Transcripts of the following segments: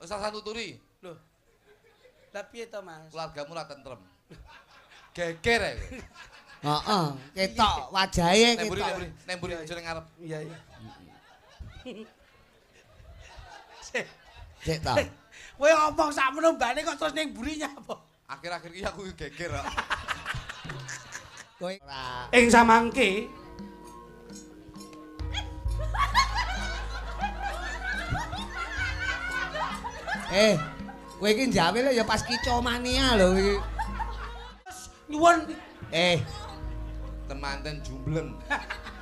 Wis usah nuturi. Lho. Lah piye to, Mas? Keluargamu ra tentrem. Geger ae. Heeh, ketok wajahe ketok. Nek mburi aja ning ngarep. Iya, iya. Sik. Sik ta. Kowe ngomong sakmono mbane kok terus ning mburi nyapa? Akhir-akhir iki aku geger kok. Kowe ora. Ing samangke kowe iki njawe lho ya pas kicomania lho iki. Nyuwun temanten jumbleng.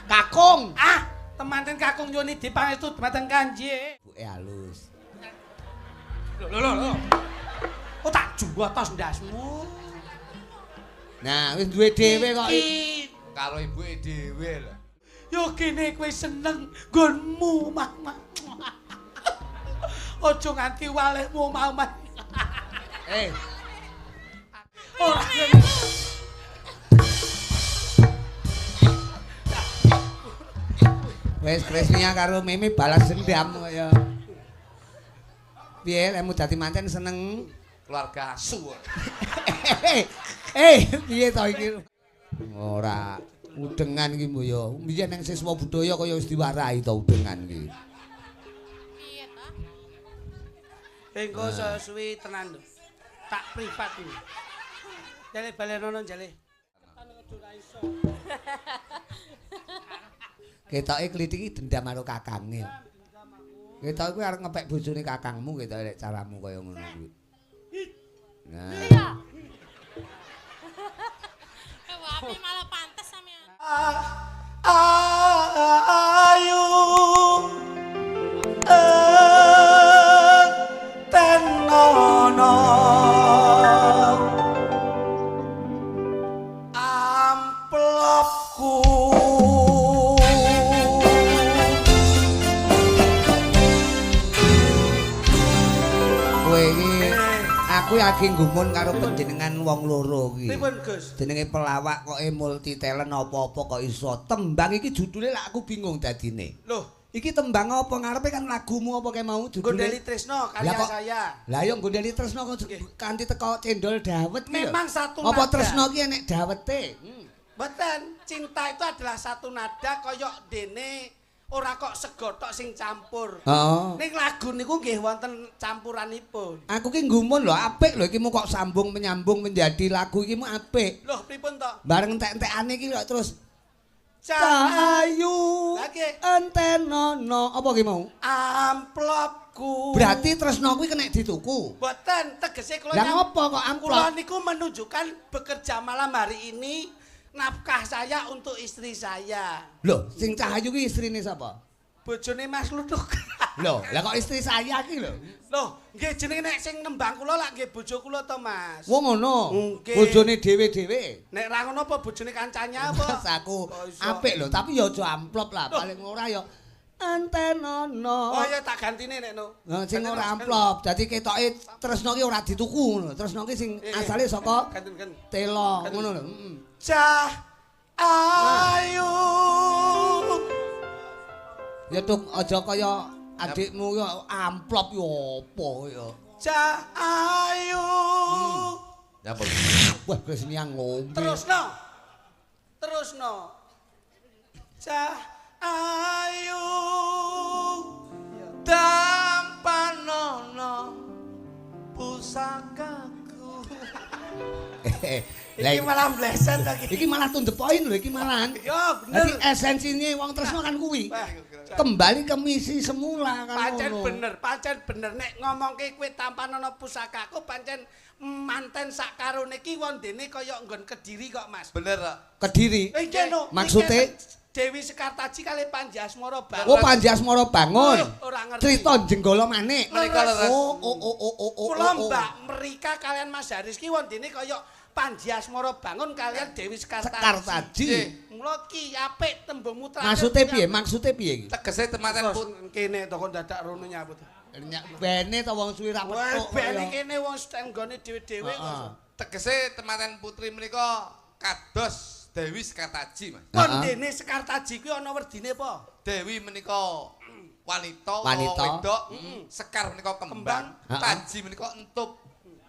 Kakung. Ah, temanten kakung nyuwun dipangestu dumateng Kanjeng. Buke halus. Lho lho lho. Oh tak juwatos ndasmu. Nah, wis duwe dhewe kok. Karo ibuke dhewe lho. Yo kene kowe seneng nggonmu omah-omah. Aja nganti walehmu omah-omah. Ora. Wis Krisnia karo Mimi balas dendam kaya. Piye lemu dadi manten seneng keluarga asu. Piye to iki? Ora udengan iki mbok ya. Biyen nang siswa budaya kaya wis diwarahi to udengan iki. Piye ta? Engko suwi tenan lho. Tak privat iki. Jale balenono jale. Ketoke klithik iki dendam karo kakange. Ketoke kuwi arep ngepek bojone kakangmu ketoke lek caramu kaya ngono kuwi. Nah. Iya. Wapi malah pantes sampean. Ayu tenono amplopku. Kowe iki aku lagi nggumun karo panjenengan wong loro iki. Pripun, Gus? Jenenge pelawak kok multi talent apa-apa kok iso. Tembang iki judule lak aku bingung dadine. Loh, iki tembang apa ngarepe kan lagumu apa kae mau judule? Gondeli Tresno karya saya. Lah yo Gondeli Tresno kok kanthi teko cendol dawet ki. Memang satu nada. Apa tresno ki enek dawete? Mboten, cinta itu adalah satu nada koyok dene ora kok sego tok sing campur. Heeh. Ning lagu niku nggih wonten campuranipun. Aku ki nggumun lho, apik lho iki mu kok sambung menyambung menjadi lagu iki mu apik. Loh, pripun to? Bareng entek-entekane iki kok terus Cahayu entenono apa ki mau? Amplopku. Berarti tresno kuwi kena dituku. Mboten, tegese kula. Lah ngopo kok amplop? Kula niku menunjukkan bekerja malam hari ini nafkah saya untuk istri saya. Loh, sing Cahayu ki istrine sapa? Bojone Mas Luthuk. Loh, lah kok istri saya ki lho? Loh, nggih jenenge nek sing nembang kula lak nggih bojo kula to, Mas. Wong ngono. Bojone dhewe-dhewe. Nek ra ngono apa bojone kancane apa? Mas aku apik lho, tapi ya aja amplop lah, paling ora ya antenono. Oh ya tak gantine nek no. Nah, sing ora amplop, dadi ketoke tresno ki ora dituku ngono. Tresno ki sing asale saka telo ngono lho. Heeh. Cah ayu. Ya tuk aja kaya adikmu ya amplop ya apa ya. Cah ayu. Nyapa? Wah, wis nyang ngombe. Terusno. Terusno. Cah ayu. Tampanono pusakaku. Iki malah bleset to iki. Iki malah to the point lho iki malahan. Ya bener. Dadi esensine wong tresno kan kuwi. Kembali ke misi semula kan. Pancen bener, pancen bener nek ngomongke kowe tampanono pusakaku pancen manten sak karone iki wondene kaya nggon Kediri kok Mas. Bener kok. Kediri. Iki no. Maksude Dewi Sekartaji kali Panji Asmara Bangun. Oh, Panji Asmara Bangun. Ora ngerti. Crita Jenggala Manik. Menika leres. Oh oh oh oh oh. Kula Mbak Merika kalian Mas Haris ki wondene kaya Panji Asmara Bangun kalian Dewi Sekartaji. Sekartaji. Mula ki apik tembungmu terakhir. Maksude piye? Maksude piye iki? Tegese tematen pun kene to kok dadak rono nyaput. Bene to wong suwi ra petuk. Bene kene wong nggone dhewe-dhewe kok. Tegese tematen putri menika kados Dewi Sekartaji, Mas. Kon dene Sekartaji kuwi ana werdine apa? Dewi menika wanita, wong wedok, sekar menika kembang, taji menika entup.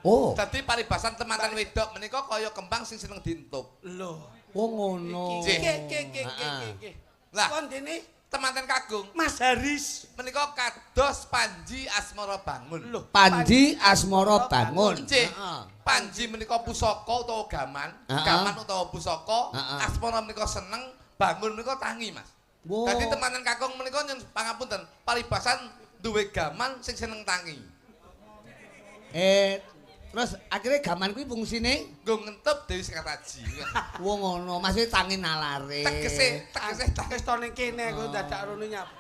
Oh. Dadi paribasan temanten wedok menika kaya kembang sing seneng dientup. Lho. Wong ngono. Nggih. Lah, kondene temanten kakung Mas Haris menika kados Panji Asmara Bangun. Lho, Panji Asmara Bangun. Nggih. Panji menika pusaka utawa gaman, gaman utawa pusaka, asmara menika seneng, bangun menika tangi, Mas. Dadi temanten kakung menika nyun pangapunten, paribasan duwe gaman sing seneng tangi. Terus akhirnya gaman kuwi fungsine nggo ngentup Dewi Sekartaji. Wong ngono, maksudnya tangi nalare. Tegese wis to ning kene aku dadak rono nyap.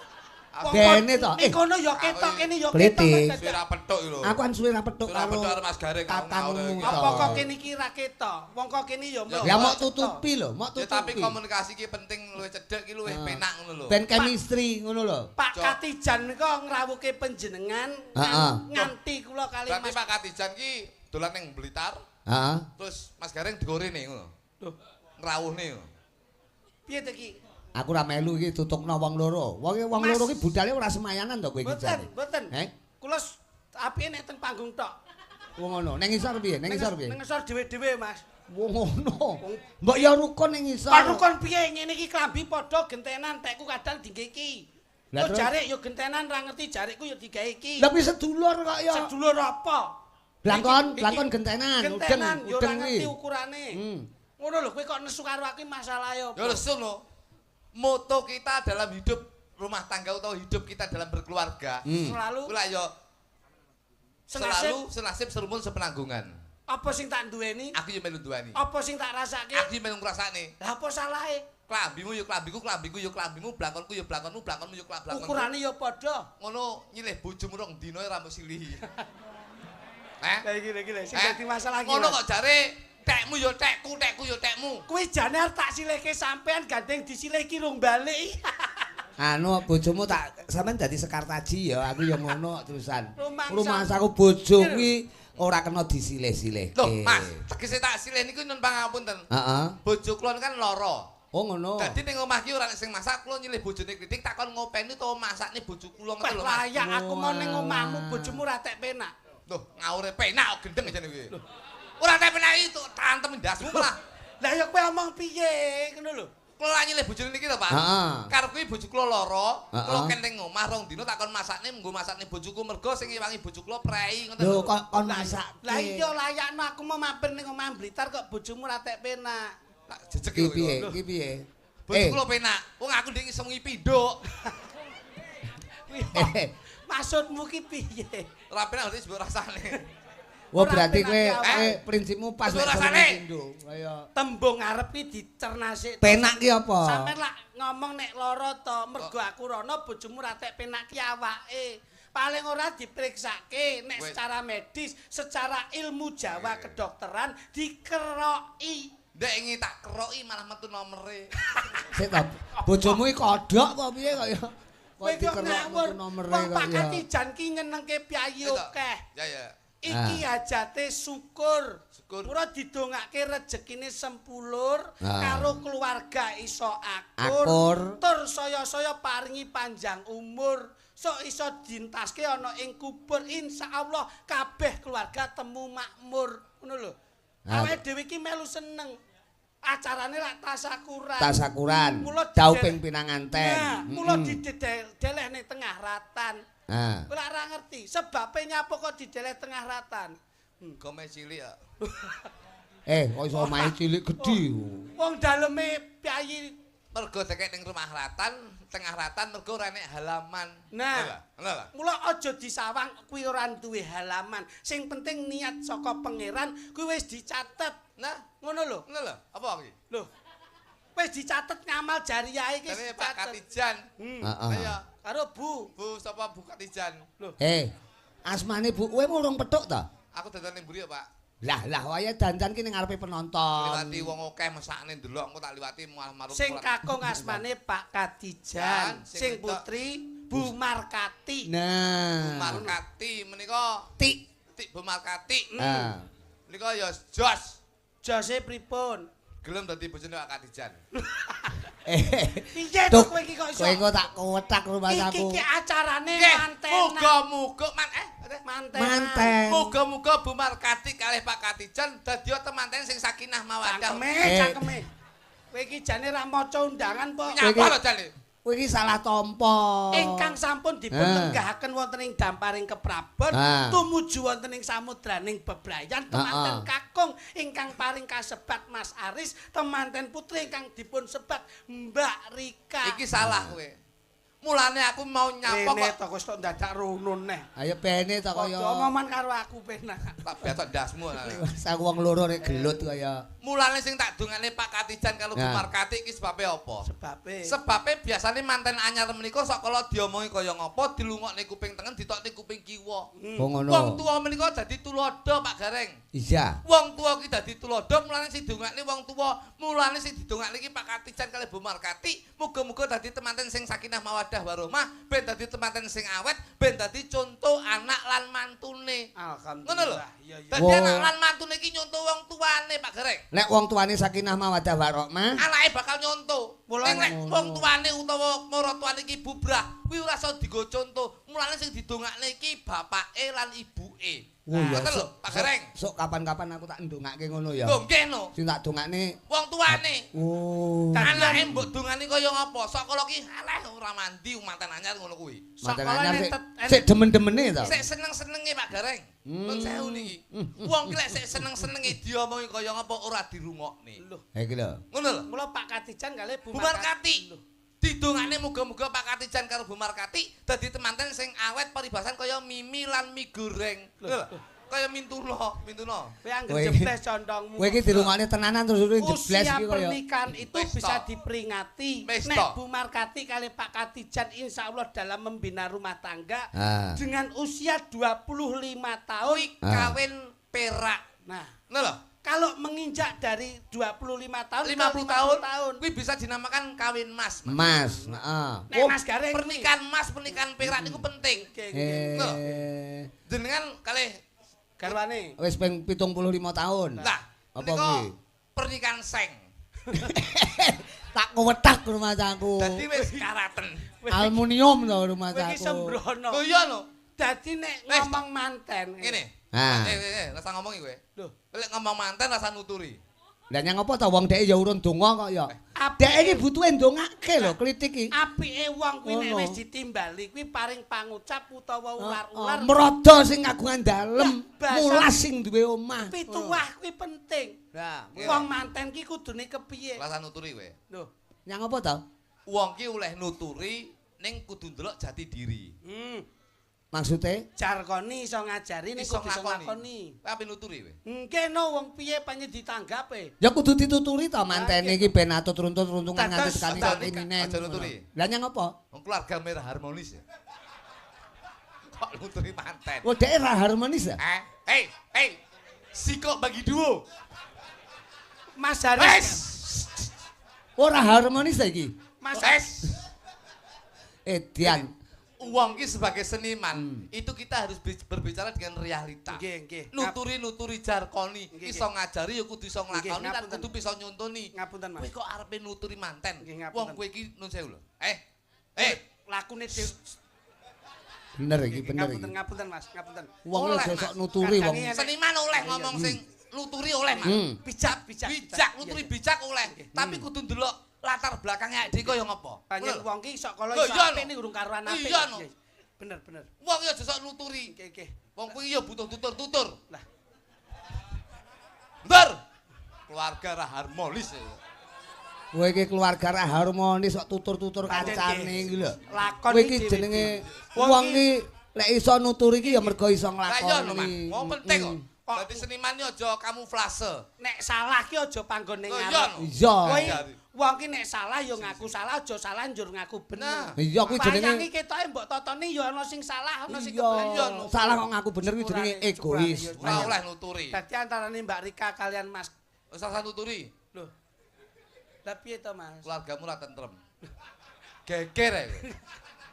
Bene to. Ning kono ya ketok kene ya ketok. Suwe ra petuk lho. Aku kan suwe ra petuk karo Mas Gareng kakangmu. Apa kok kene iki ra ketok? Wong kok kene ya ya mok tutupi lho, mok tutupi. Ya tapi komunikasi iki penting luwih cedhek iki luwih penak ngono lho. Ben chemistry ngono lho. Pak Katijan menika ngrawuhke panjenengan nganti kula kali Mas. Berarti Pak Katijan ki dolan ning Blitar. Heeh. Terus Mas Gareng digorene ngono. Lho, ngrawuhne ngono. Piye to iki? Aku ora melu iki tutukno wong loro. Wong wong loro iki budale ora semayanan to kowe iki jane. Mboten, mboten. Kula apike nek teng panggung tok. Wong ngono. Ning ngisor piye? Ning ngisor piye? Ning ngisor dhewe-dhewe, Mas. Wong ngono. Mbok ya rukun ning ngisor. Pak rukun piye? Ngene iki klambi padha gentenan, tekku kadang dingge iki. Lah jarik ya gentenan ra ngerti jarikku ya digawe iki. Lah piye sedulur kok ya? Sedulur apa? Blangkon, blangkon gentenan, udeng, udeng kuwi. Ngerti ukurane. Ngono lho, kowe kok nesu karo aku masalahe apa? Ya nesu lho. Moto kita dalam hidup rumah tangga atau hidup kita dalam berkeluarga selalu kula yo selalu senasib serumpun sepenanggungan. Apa sing tak duweni? Aku yo melu duweni. Apa sing tak rasake? Aku yo melu ngrasakne. Lah apa salahe? Klambimu yo klambiku, klambiku yo klambimu, blangkonku yo blangkonmu, blangkonmu yo blangkonmu. Ukurane yo padha. Ngono nyilih bojomu rong dina ora mbok silihi. Heh? Lah iki lho sing dadi masalah iki. Ngono kok jare tekmu yo tekku, tekku yo tekmu. Kuwi jane arep tak silihke sampean gandeng disilih ki rung balik. Anu bojomu tak sampean dadi Sekartaji ya, aku ya ngono terusan. Rumangsaku bojo kuwi ora kena disilih-silihke. Loh, Mas, tegese tak silih niku nyun pangapunten. Heeh. Bojo kula kan lara. Oh ngono. Dadi ning omah ki ora nek sing masak kula nyilih bojone kritik takon ngopeni utawa masakne bojo kula ngoten lho, Mas. Layak aku mau ning omahmu bojomu ora tek penak. Loh, ngawure penak gendeng jane kuwi. Ora tek penak itu tantem ndasmu malah. Lah ya kowe omong piye ngono lho. Kula nyilih bojone niki to, Pak. Heeh. Karep kuwi bojo kula lara, kula ken ning omah rong dina takon masakne nggo masakne bojoku mergo sing ngewangi bojo kula prei ngoten lho. Kok kon masake. Lah iya layakno aku mau mampir ning omah Blitar kok bojomu ora tek penak. Tak jejeg lho. Piye? Iki piye? Bojo kula penak. Wong aku ndek iso ngipi nduk. Maksudmu ki piye? Ora penak berarti sebut rasane. Wah berarti kowe prinsipmu pas nek rasane. Kaya tembung arep ki dicerna sik. Penak ki apa? Sampeyan lak ngomong nek lara to, mergo aku rono bojomu ra tek penak ki awake. Paling ora diperiksake nek secara medis, secara ilmu Jawa kedokteran dikeroki. Ndek ingi tak keroki malah metu nomere. Sik to, bojomu iki kodhok apa piye kaya kowe dikerok metu nomere kok. Wong Pak Katijan ki nyenengke piyayi akeh. Ya ya. Iki hajate syukur. Pura didongake rejekine sempulur karo keluarga iso akur. Tur saya-saya paringi panjang umur. Sok iso dintaske ana ing kubur insyaallah kabeh keluarga temu makmur. Ngono lho. Awake dhewe iki melu seneng. Acarane lak tasakuran. Tasakuran. Dauping pinanganten. Mula dideleh ning tengah ratan. Kowe lak ora ngerti sebabe nyapa kok dideleh tengah ratan. Gome cilik kok. Kok iso omahe cilik gedhi. Wong daleme piyayi mergo dekek ning rumah ratan, tengah ratan mergo ora enek halaman. Nah, mula aja disawang kuwi ora duwe halaman. Sing penting niat saka pangeran kuwi wis dicatet. Nah, ngono lho. Ngono lho. Apa iki? Lho. Wis dicatet ngamal jariah iki wis Pak Katijan. Heeh. Karo Bu. Bu sapa Bu Katijan? Lho. Asmane Bu kowe urung petuk ta? Aku dandan ning mburi ya, Pak. Lah lah wayahe dandan ki ning ngarepe penonton. Liwati wong akeh mesakne ndelok engko tak liwati malah marung. Sing kakung asmane Pak Katijan, sing putri Bu Markati. Nah, Bu Markati menika tik tik Bu Markati. Heeh. Menika ya jos. Jose pripun? Gelem dadi bojone Pak Katijan. Piye to kowe iki kok iso? Kowe kok tak kowetak rumangsaku. Iki acarane mantenan. Muga-muga manten. Muga-muga Bu Markati kalih Pak Katijan dadi temanten sing sakinah mawaddah. Cangkeme, cangkeme. Kowe iki jane ra maca undangan po. Nyapa lho jane? Kowe iki salah tampa. Ingkang sampun dipun lenggahaken wonten ing damparing keprabon tumuju wonten ing samudraning bebrayan temanten kakung ingkang paring kasebat Mas Aris, temanten putri ingkang dipun sebat Mbak Rika. Iki salah kowe. Mulane aku mau nyapa kok to wis tok dadak rono neh. Ayo pene to kaya omongan karo aku penak. Tak betok ndasmu. Aku wong loro nek gelut kaya. Mulane sing tak dongane Pak Katijan karo Bu Markati iki sebabe apa? Sebabe. Sebabe biasane manten anyar menika sok kala diomongi kaya ngapa dilungokne kuping tengen ditokne kuping kiwa. Wong tuwa menika dadi tuladha Pak Gareng. Iya. Wong tuwa ki dadi tuladha mulane sing dongakne wong tuwa, mulane sing didongakne iki Pak Katijan kalih Bu Markati muga-muga dadi temanten sing sakinah mawaddah warahmah, ben dadi temanten sing awet, ben dadi contoh anak lan mantune. Alhamdulillah. Ngono lho. Dadi anak lan mantune iki nyontoh wong tuane Pak Gareng. Nek wong tuane sakinah mawaddah warahmah, anake bakal nyontoh. Nek wong tuane utawa maratuane iki bubrah, kuwi ora iso dienggo contoh. Mulane sing didongakne iki bapake lan ibuke. Ngoten lho, Pak Gareng. Sok kapan-kapan aku tak ndongake ngono ya. Lho nggih no. Sing tak dongakne wong tuane. Oh. Anake mbok dongani kaya ngapa? Sok kala ki aleh ora mandi manten anyar ngono kuwi. Manten anyar sik demen-demene to. Sik seneng-senenge Pak Gareng. Nun sewu niki. Wong ki lek sik seneng-senenge diomongi kaya ngapa ora dirungokne. Lho. Ha iki lho. Ngono lho. Mula Pak Katijan kalih Bu Markati. Didongane muga-muga Pak Katijan karo Bu Markati dadi temanten sing awet paribasan kaya mimi lan mie goreng. Lho. Kaya mintuna, mintuna. Kowe anggere jebles condongmu. Kowe iki dirungokne tenanan terus jebles iki kaya. Usia pernikahan itu bisa diperingati. Nek Bu Markati kali Pak Katijan insyaallah dalam membina rumah tangga dengan usia 25 tahun kawin perak. Nah, ngono lho. Kalau menginjak dari 25 tahun 50 tahun, kuwi bisa dinamakan kawin mas. Mas, heeh. Nek Mas Gareng pernikahan mas, pernikahan perak niku penting. Lho. Jenengan kalih garwane wis ping 75 tahun. Lah, apa kuwi? Pernikahan seng. Tak kowetak rumahku. Dadi wis karaten. Aluminium to rumahku. Kowe iki sembrono. Lho iya lho. Dadi nek ngomong manten ngene. Rasa ngomong iki kowe. Lho, lek ngomong manten rasa nuturi. Lah nyang apa ta wong dheke ya urun donga kok ya. Dheke iki butuhe ndongake lho klitik iki. Apike wong kuwi nek wis ditimbali kuwi paring pangucap utawa ular-ular. Mrada sing kagungan dalem, mulas sing duwe omah. Pituwah kuwi penting. Lah, wong manten ki kudune kepiye? Rasa nuturi kowe. Lho, nyang apa ta? Wong ki oleh nuturi ning kudu ndelok jati diri. Maksude jarkoni iso ngajari ning kudu iso nglakoni. Kowe ape nuturi kowe? Nggih no wong piye panjen ditanggape? Ya kudu dituturi to mantene iki ben atut runtut-runtungan nganti sekali kene. Aja nuturi. Lah nyang apa? Wong keluarga merah harmonis ya. Kok nuturi manten? Oh dhek ra harmonis ya? Hei, hei. Sikok bagi duo. Mas Haris. Ora harmonis ta iki? Mas Haris. Edian. Uang ki sebagai seniman itu kita harus berbicara dengan realita. Nuturi-nuturi jarkoni, iso ngajari ya kudu iso nglakoni lan kudu bisa nyontoni. Ngapunten Mas. Kowe kok arepe nuturi manten? Wong kowe iki nun sewu lho. Lakune dhewe. Bener iki, bener iki. Ngapunten, ngapunten Mas, ngapunten. Wong aja sok nuturi wong. Seniman oleh ngomong sing nuturi oleh Mas. Bijak, bijak. Bijak, nuturi bijak oleh. Tapi kudu ndelok latar belakangnya dhewe kaya ngopo. Panjen wong ki sok kala iso apik ning urung karuan apik. Iya no. Bener, bener. Wong ki aja sok nuturi. Nggih, nggih. Wong kuwi ya butuh tutur-tutur. Lah. Ndar. Keluarga ra harmonis. Kowe iki keluarga ra harmonis sok tutur-tutur kancane iki lho. Lakon kowe iki jenenge wong ki lek iso nuturi iki ya mergo iso nglakoni. Wong penting kok. Dadi seniman ki aja kamuflase. Nek salah ki aja panggon ning ngarep. Iya. Wong ki nek salah ya ngaku salah, aja salah njur ngaku bener. Iya kuwi jenenge. Wayang iki ketoke mbok totone ya ana sing salah, ana sing kebener. Salah kok ngaku bener kuwi jenenge egois. Ora oleh nuturi. Dadi antarane Mbak Rika kalian Mas wis salah nuturi. Lho. Lah piye to, Mas? Keluargamu ra tentrem. Geger ae.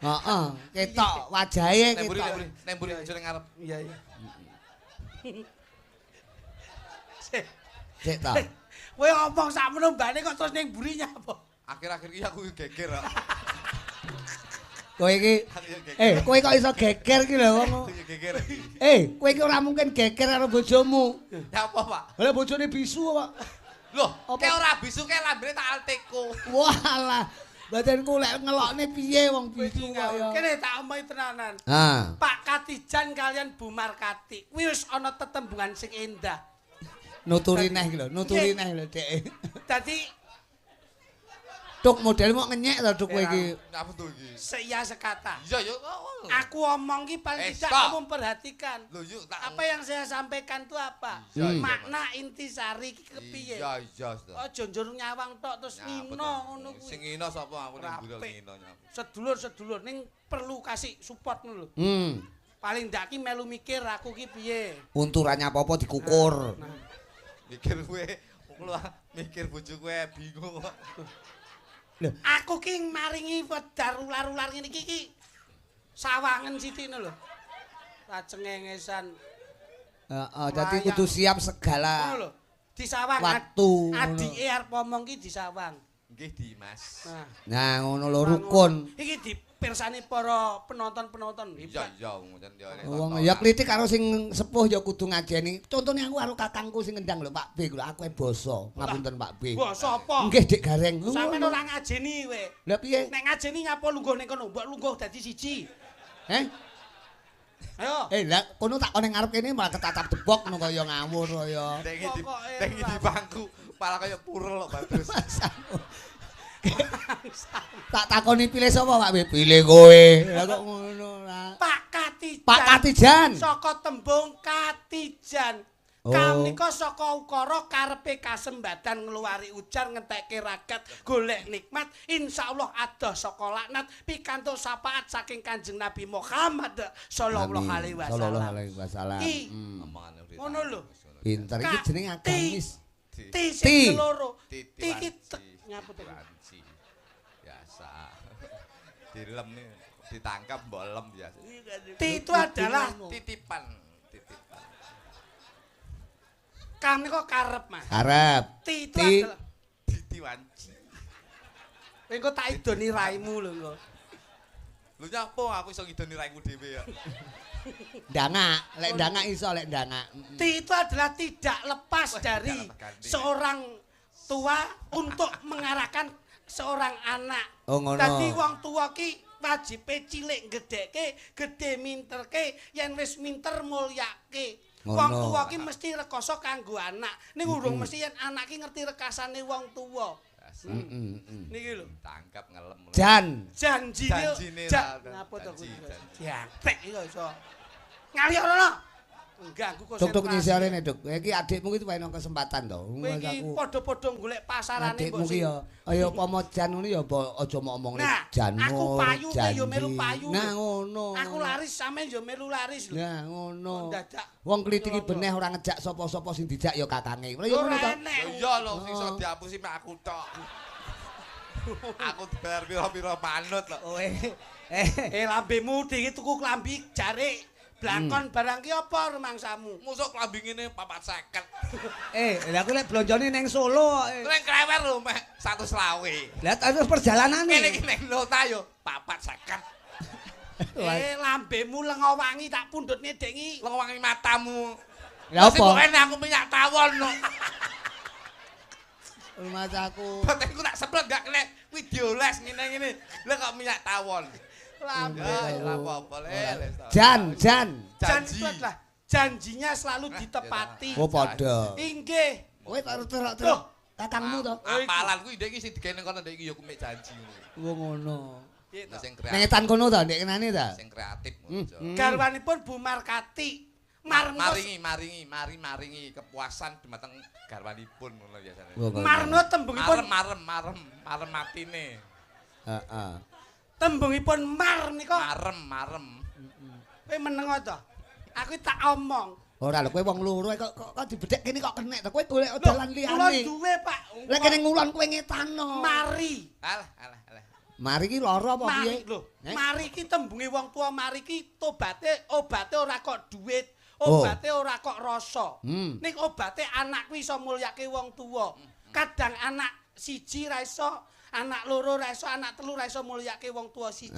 Heeh, ketok wajahe ketok. Nek mburi aja ning ngarep. Iya, iya. Sik ta. Kowe ngomong sakmono mbane kok terus ning mburi nyapa? Akhir-akhir iki aku geger kok. Kowe iki kowe kok iso geger iki lho wong. Geger. Kowe iki ora mungkin geger karo bojomu. Ya apa, Pak? Lah bojone bisu kok. Loh, ke ora bisu ke lambene tak alteku. Walah. Badanku lek ngelokne piye wong bisu kok ya. Kene tak omongi tenanan. Pak Katijan kalian Bu Markati kuwi wis ana tetembungan sing endah. Nuturi neh iki lho, nuturi neh lho, Dek. Dadi tuk model mok ngenyek to tuk kowe iki. Nyapa to iki? Seia sekata. Iya ya. Aku omong ki paling tidak kamu memperhatikan. Lho yuk tak apa yang saya sampaikan itu apa? Makna intisari iki kepiye? Iya iya. Aja njur nyawang tok terus ngino ngono kuwi. Sing ngino sapa aku ning mburi ngino nyapa. Sedulur-sedulur ning perlu kasih support ngono lho. Paling ndak ki melu mikir aku ki piye. Unturane apa-apa dikukur. Mikir kowe, mikir bojo kowe bingung kok. Lho, aku ki maringi wedar ular-ular ngene iki ki sawangen sithik lho. Ra cengengesan. Heeh, dadi kudu siap segala. Ngono lho. Disawang waktu. Adike arep omong ki disawang. Nggih, Dimas. Nah, ngono lho rukun. Iki dipirsani para penonton-penonton. Iya, iya, ngoten ya. Wong ya klitik karo sing sepuh ya kudu ngajeni. Contone aku karo kakangku sing ngendang lho Pak B lho, aku e basa. Ngapunten Pak B. Basa apa? Nggih, Dik Gareng. Sampeyan ora ngajeni kowe. Lah piye? Nek ngajeni nyapa lungguh ning kono, mbok lungguh dadi siji. Heh? Ayo. Lah kono tak kon ning ngarep kene malah ketatap debok ngono kaya ngawur kaya. Nek di bangku malah kaya purel kok Badrus. Tak takoni pilih sapa Pak B? Pilih kowe. Lah kok ngono lah. Pak Katijan. Pak Katijan. Saka tembung Katijan. Oh. Kamenika saka ukara karepe kasembadan ngluwari ujar ngentekke ragat golek nikmat insyaallah adoh saka laknat pikantuk syafaat saking Kanjeng Nabi Muhammad sallallahu alaihi wasallam. Sallallahu alaihi wasallam. Ngono lho. Pinter iki jenenge agamis. Ti sing loro. Ti iki nyaput wanci. Biasa. Dilem ditangkap mbok lem biasa. Ti itu adalah titipan, titipan. Kami kok karep, Mas. Karep. Ti itu adalah titi wanci. Engko tak idoni raimu lho engko. Lho nyapa aku iso ngidoni raimu dhewe ya. Ndangak, lek ndangak iso lek ndangak. Ti itu adalah tidak lepas dari seorang tua untuk mengarahkan seorang anak. Oh, ngono. Dadi wong tua ki wajibe cilik gedheke, gedhe minterke, yen wis minter mulyake. Wong tuwa ki mesti rekoso kanggo anak. Ning urung mesti yen anak ki ngerti rekasane wong tuwa. Niki lho, tangkap ngelem. Janjine. Ngapa to kuwi? Diantek iki iso. Ngali ora. Ganggu konsentrasi. Tuk-tuk nyisore ne, Duk. Iki adikmu iki wae nang kesempatan to. Kowe iki padha-padha golek pasarane mbok. Adikmu ki ya ayo upama jan ngono ya aja mok omongne jan. Aku payu kowe ya melu payu. Nah ngono. Aku laris sampean ya melu laris lho. Nah ngono. Wong klithiki beneh ora ngejak sapa-sapa sing dijak ya kakange. Ya ngono to. Ya iya lho sing iso diapusi mek aku tok. Aku dibayar pira-pira manut lho. Lambemu dhewe tuku klambi jarik. Blangkon barang ki apa rumangsamu? Mosok klambi ngene 450. Lah aku lek blonjone ning Solo kok. Ning Klewer lho mek 120. Lah terus perjalanane. Kene iki ning Lota yo 450. Lambemu lenga wangi tak pundhutne dengi. Lenga wangi matamu. Lah apa? Sing kok aku minyak tawon no. Rumahku. Batinku tak semprot gak kena kuwi dioles ngene-ngene. Lah kok minyak tawon. Lambe. Apa-apa le. Jan. Jan itu adalah janjinya selalu ditepati. Oh padha. Inggih. Kowe terus kakangmu to. Apalan kuwi ndek iki sing digawe ning kono ndek iki ya kuwi janji ngono. Oh ngono. Sing kreatif. Ning etan kono to ndek kenane ta? Sing kreatif ngono. Garwanipun Bu Markati. Maringi kepuasan dumateng garwanipun ngono biasane. Marno tembungipun marem marem matine. Heeh. Tembungipun mar nika marem. Kowe meneng to? Aku tak omong. Ora lho kowe wong loro kok dibedhek kene kok kenek to. Kowe golek dalan liyane. Kula duwe, Pak. Lek kene ngulon kowe ngetano. Mari. Alah alah alah. Mari ki lara apa piye? Lho, mari ki tembunge wong tua mari ki tobate obate ora kok duit, obate ora kok rasa. Ning obate anak kuwi iso mulyake wong tuwa. Kadang anak siji ra iso, Anak loro ora iso, anak telu ora iso mulyake wong tua siji.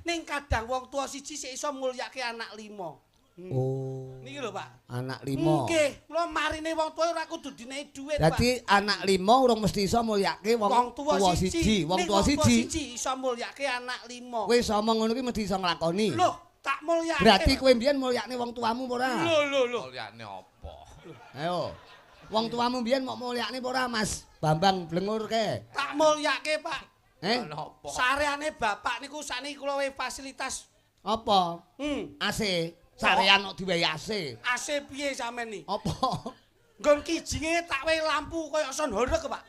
Ning kadang wong tua siji sik iso mulyake anak lima. Oh. Niki lho, Pak. Anak lima. Nggih, kula marine wong tua ora kudu dinehi dhuwit, Pak. Dadi anak lima urung mesti iso mulyake wong tua siji, wong tua siji iso mulyake anak lima. Kowe iso omong ngono ki mesti iso nglakoni. Lho, tak mulyake. Berarti kowe mbiyen mulyakne wong tuamu apa ora? Lho, lho, lho. Mulyakne apa? Ayo. Wong tuamu mbiyen mok mulyakne apa ora, Mas? Bambang Blengur ke. Tak mulyake, Pak. Eh? Sareane bapak niku sakniki kula wehi fasilitas. Apa? AC. Sarean kok diwehi AC. AC piye sampean ni? Apa? Nggon kijinge tak wehi lampu kaya son horeg, Pak.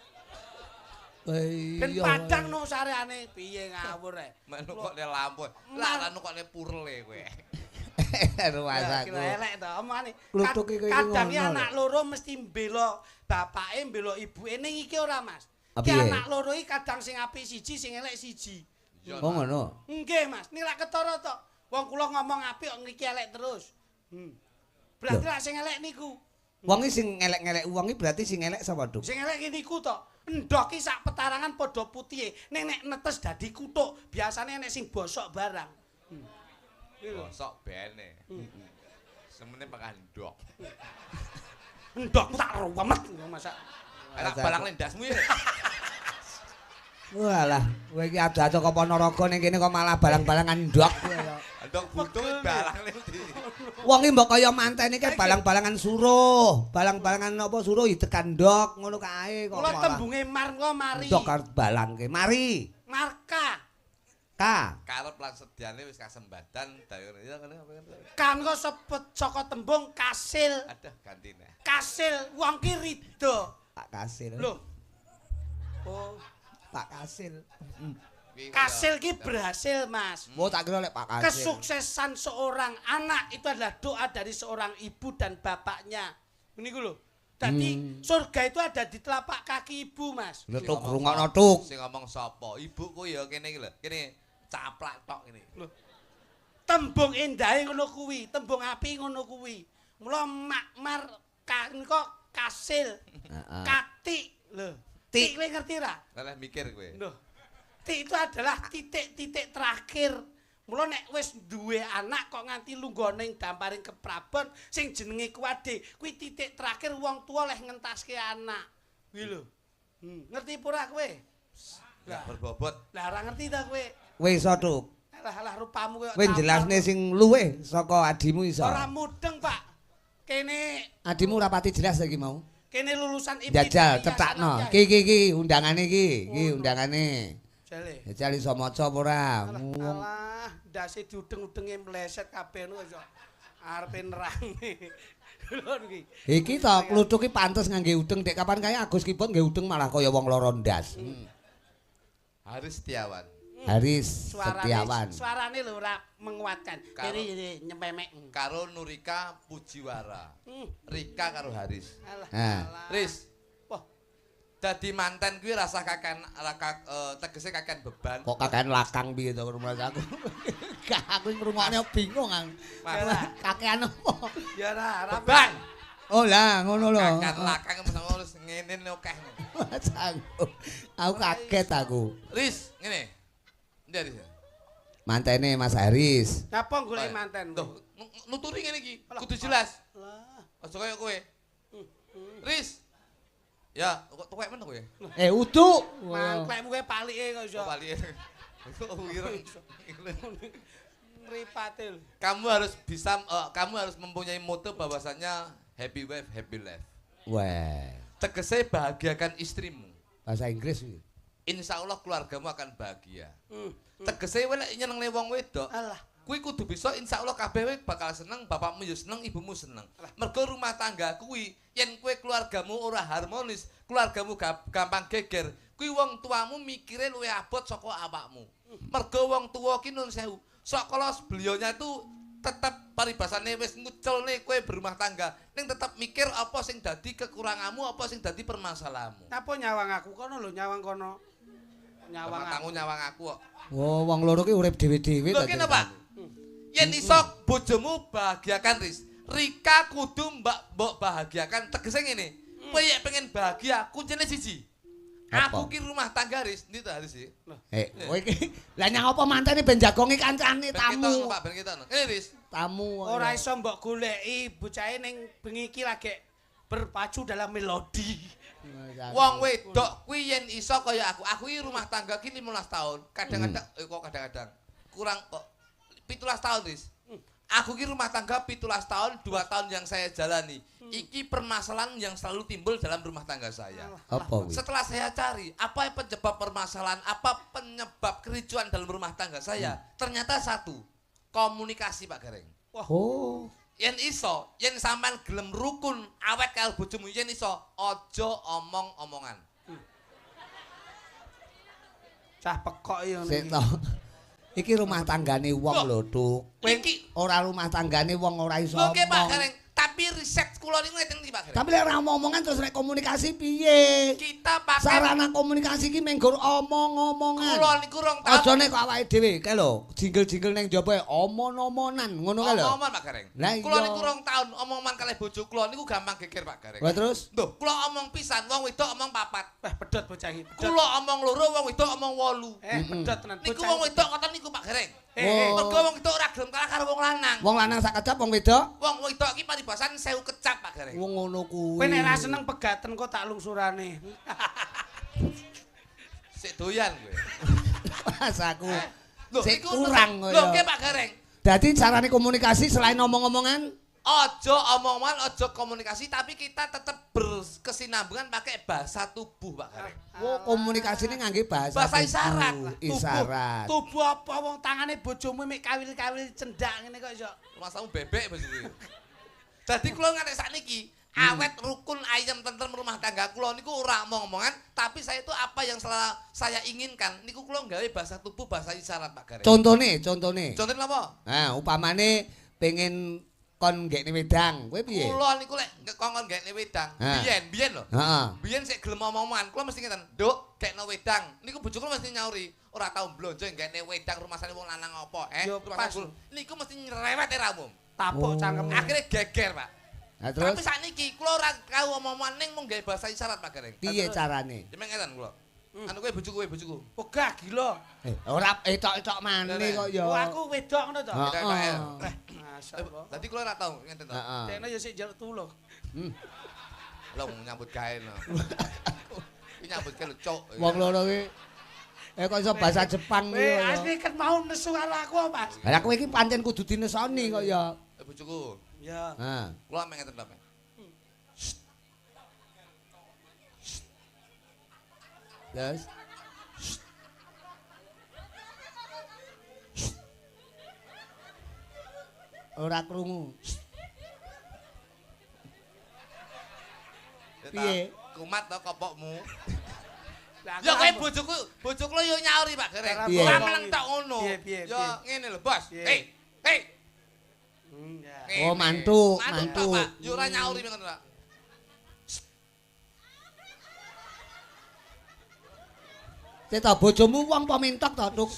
Ben padang no sareane piye ngawur e. Mek nukokne lampu. Lah nukokne purle kowe. Ruwasaku. Elek to omongane. Kadang anak loro mesti mbela bapake, mbela ibuke ning iki ora, Mas. Ki anak loro iki kadang sing apik siji, sing elek siji. Oh ngono. Nggih, Mas. Niki lak ketara to. Wong kula ngomong apik kok ngriki elek terus. Berarti lak sing elek niku. Wong iki sing elek-elek wong iki berarti sing elek sapa, Duk? Sing elek niku to. Endhok ki sak petarangan padha putihe. Ning nek netes dadi kutuk, biasane enek sing bosok barang. Bosok bene. Semene makan endhok. Endhokmu tak ruwemet masak. Elak balang lendasmu ya. Walah, kowe iki ado-ado kok Ponorogo ning kene kok malah balang-balangan endhok kowe ya. Endhok butuh balang ndi. Wong iki mbok kaya manten iki balang-balangan suruh, balang-balangan apa suruh idekan endhok ngono kae kok. Kula tembunge mar kok mari. Endhok arep balangke. Mari. Marka. Ka. Karep lan sedyane wis kasembadan Kan kok sepet saka tembung kasil. Aduh gantine. Kasil wong ki ridho. Pak Kasil. Lho. Oh. Pak Kasil. Kasil ki berhasil, Mas. Mau tak kira lek Pak Kasil. Kesuksesan seorang anak itu adalah doa dari seorang ibu dan bapaknya. Niku lho. Dadi surga itu ada di telapak kaki ibu, Mas. Lho tuk rungokno tuk. Sing ngomong sapa? Ibuku ya kene iki lho. Kene caplak tok ngene. Lho. Tembung endahe ngono kuwi, tembung api ngono kuwi. Mula makmar kok kasil. Katik lho. Tik kowe ngerti ra? Lah mikir kowe. Lho. Tik itu adalah titik-titik terakhir. Mula nek wis duwe anak kok nganti lungguh ning damparing keprabon sing jenenge kuwade, kuwi titik terakhir wong tuwa leh ngentaske anak. Kuwi lho. Ngerti apa ora kowe? Lah berbobot. Lah ora ngerti ta kowe? Kowe iso tuk. Alah alah rupamu koyo. Kowe jelasne sing luwih saka adimu iso. Ora mudeng, Pak. Kene adimu ora pati jelas iki mau. Kene lulusan IPT. Jajal cetakno. Iki iki iki undangane iki, iki undangane. Jale. Jajal iso maca apa ora? Alah, ndase diudeng-udenge mleset kabeh ngono iso arepe nerangne. Lho niki. Iki to kluthuk iki pantes ngangge udeng dek kapan kae Agus Kibot nggae udeng malah kaya wong lara ndas. Haris Setiawan. Haris Setiawan. Suarane lho ora menguatkan. Kiri nyememek. Karo Nurika Pujiwara. Rika karo Haris. Alah. Riz. Wah. Dadi manten kuwi rasa kakean tegese kakean beban. Kok kakean lakang piye to rumah aku. Gak aku ngrungokne bingung aku. Kakean apa? Ya ora, beban. Oh lah ngono lho. Kakean lakang wis ngene akeh. Aku kaget aku. Riz, ngene. Endi Haris? Mantene Mas Haris. Napa golek manten? Loh, nuturi ngene iki, kudu jelas. Lah, aja kaya kowe. Riz. Ya, kok tuwek men kowe? Eh, uduk. Mangklekmu kowe palike kok iso. Palike. Kok wireng. Mripate lho. Kamu harus bisa kamu harus mempunyai moto bahwasanya happy wife, happy life. Wah. Tegese bahagiakan istrimu. Bahasa Inggris iki. Insya Allah keluargamu akan bahagia. Tegese kowe lek nyenengne wong wedok, Alah. kuwi kudu bisa insya Allah kabeh kowe bakal seneng, bapakmu ya seneng, ibumu seneng. Mergo rumah tangga kuwi yen kowe keluargamu ora harmonis, keluargamu gampang geger, kuwi wong tuamu mikire luwih abot saka awakmu. Mergo wong tuwa ki nun sewu, sok kala beliaunya itu tetep paribasane wis ngucelne kowe berumah tangga, ning tetep mikir apa sing dadi kekuranganmu, apa sing dadi permasalahanmu. Napa nyawang aku kono lho, nyawang kono. Nyawang aku, nyawang aku kok. Oh, wong loro ki urip dhewe-dhewe ta. Lho kene, Pak. Yen iso bojomu bahagiakan, Riz. Rika kudu mbok bahagiakan. Tegese ngene. Kowe yen pengen bahagia, kuncine siji. Aku ki rumah tangga Riz, ndi ta Riz iki? Kowe iki lah nyang apa mantene ben jagongi kancane tamu. Pak ben ketok. Ngene Riz. Tamu ora iso mbok goleki bocahe ning bengi iki lagi berpacu dalam melodi. Wong wedok kuwi yen iso kaya aku. Aku iki rumah tangga ki 15 tahun. Kadang-kadang kok kadang-kadang kurang kok 17 tahun Riz. Aku ki rumah tangga 17 tahun, 2 tahun yang saya jalani. Iki permasalahan yang selalu timbul dalam rumah tangga saya. Apa kuwi? Setelah saya cari, apa penyebab permasalahan, apa penyebab kericuan dalam rumah tangga saya? Ternyata satu, komunikasi Pak Gareng. Wah. Oh. Yen iso, yen sampean gelem rukun awet karo bojomu, yen iso aja omong-omongan. Cah pekok ya ngene. Iki rumah tanggane wong lho, Tuk. Iki ora rumah tanggane wong ora iso omong. Oke Pak Gareng, tapi riset kula niku ngeten iki Pak Gareng. Tapi lek ora omong-omongan terus rek komunikasi piye? Kita pakai sarana komunikasi iki mung nggur omong-omongan. Kula niku rong taun. Aja nek kok awake dhewe kae lho, jinggel-jinggel ning njaba omon-omonan ngono kae lho. Omong-omongan Pak Gareng. Kula niku rong taun omong-omongan kalih bojo kula niku gampang geger Pak Gareng. Lah terus? Lho, kula omong pisan wong wedok omong papat. Wah, pedhot bocah iki. Kula omong loro wong wedok omong 8. Pedhot tenan bocah. Niku wong wedok ngoten niku Pak Gareng. Mergo wong wedok ora gelem kalah karo wong lanang. Wong lanang sak kecap wong wedok? Wong wedok iki paribasan 1000 kecap Pak Gareng. Wong ngono kuwi. Kowe nek ra seneng pegaten kok tak lungsurane. Sik doyan kowe. Mas aku. Sik kurang kowe. Lho nggih Pak Gareng. Dadi carane komunikasi selain omong-omongan? Aja omong-omongan, aja komunikasi, tapi kita tetap berkesinambungan pakai bahasa tubuh Pak Gareng. Oh, komunikasine ngangge bahasa isyarat. Isyarat. Tubuh apa wong tangane bojomu mek kawil-kawil cendak ngene kok iso. Masamu bebek bojoku. Dadi kula nganti sakniki awet rukun ayem tentrem rumah tangga kula niku ora omong-omongan, tapi saya itu apa yang selalu saya inginkan niku kula nggawe bahasa tubuh, bahasa isyarat Pak Gareng. Contone, contone. Contone napa? Nah, upamane pengen kon nggekne wedang, kowe piye? Kula niku lek kongkon nggekne wedang, biyen lho. Heeh. Biyen sik gelem omong-omongan, kula mesti ngeten, "Nduk, gekno wedang." Niku bojo kula mesti nyauri, "Ora tau blonjo nggekne wedang rumasane wong lanang apa?" Niku mesti nyerewet era umum. Tapuk cangkem. Akhire geger, Pak. Lah terus? Tapi sakniki kula ora tau omong-omongan ning mung gawe bahasa isyarat Pak Gareng. Piye carane? Jeneng ngeten kula. Anu kowe bojoku, kowe bojoku. Wegah gila. Ora etok-etok maneh kok ya. Oh, aku wedok ngono to. Heeh. Dadi kula ora tau ngeten to. Tekno ya sik njaluk tulung. Lho nyambut gawe lho. Iki nyambut gawe lho, cuk. Wong loro iki kok iso bahasa Jepang kuwi. Asli ket mau nesu karo aku, Mas. Lah kowe iki pancen kudu dinesoni kok ya. Bojoku. Ya. Heeh. Kula mek ngeten to, Pak. Terus ora krungu. Piye? Kumat to kopokmu. Ya kowe bojoku, bojoku yo nyauri Pak Gareng. Ora meneng tok ngono. Ya ngene lho, Bos. Hei, hei. Oh, mantuk, mantuk. Yo ora nyauri ngono, Pak. Cek ta bojomu wong apa mentok to, Tuk?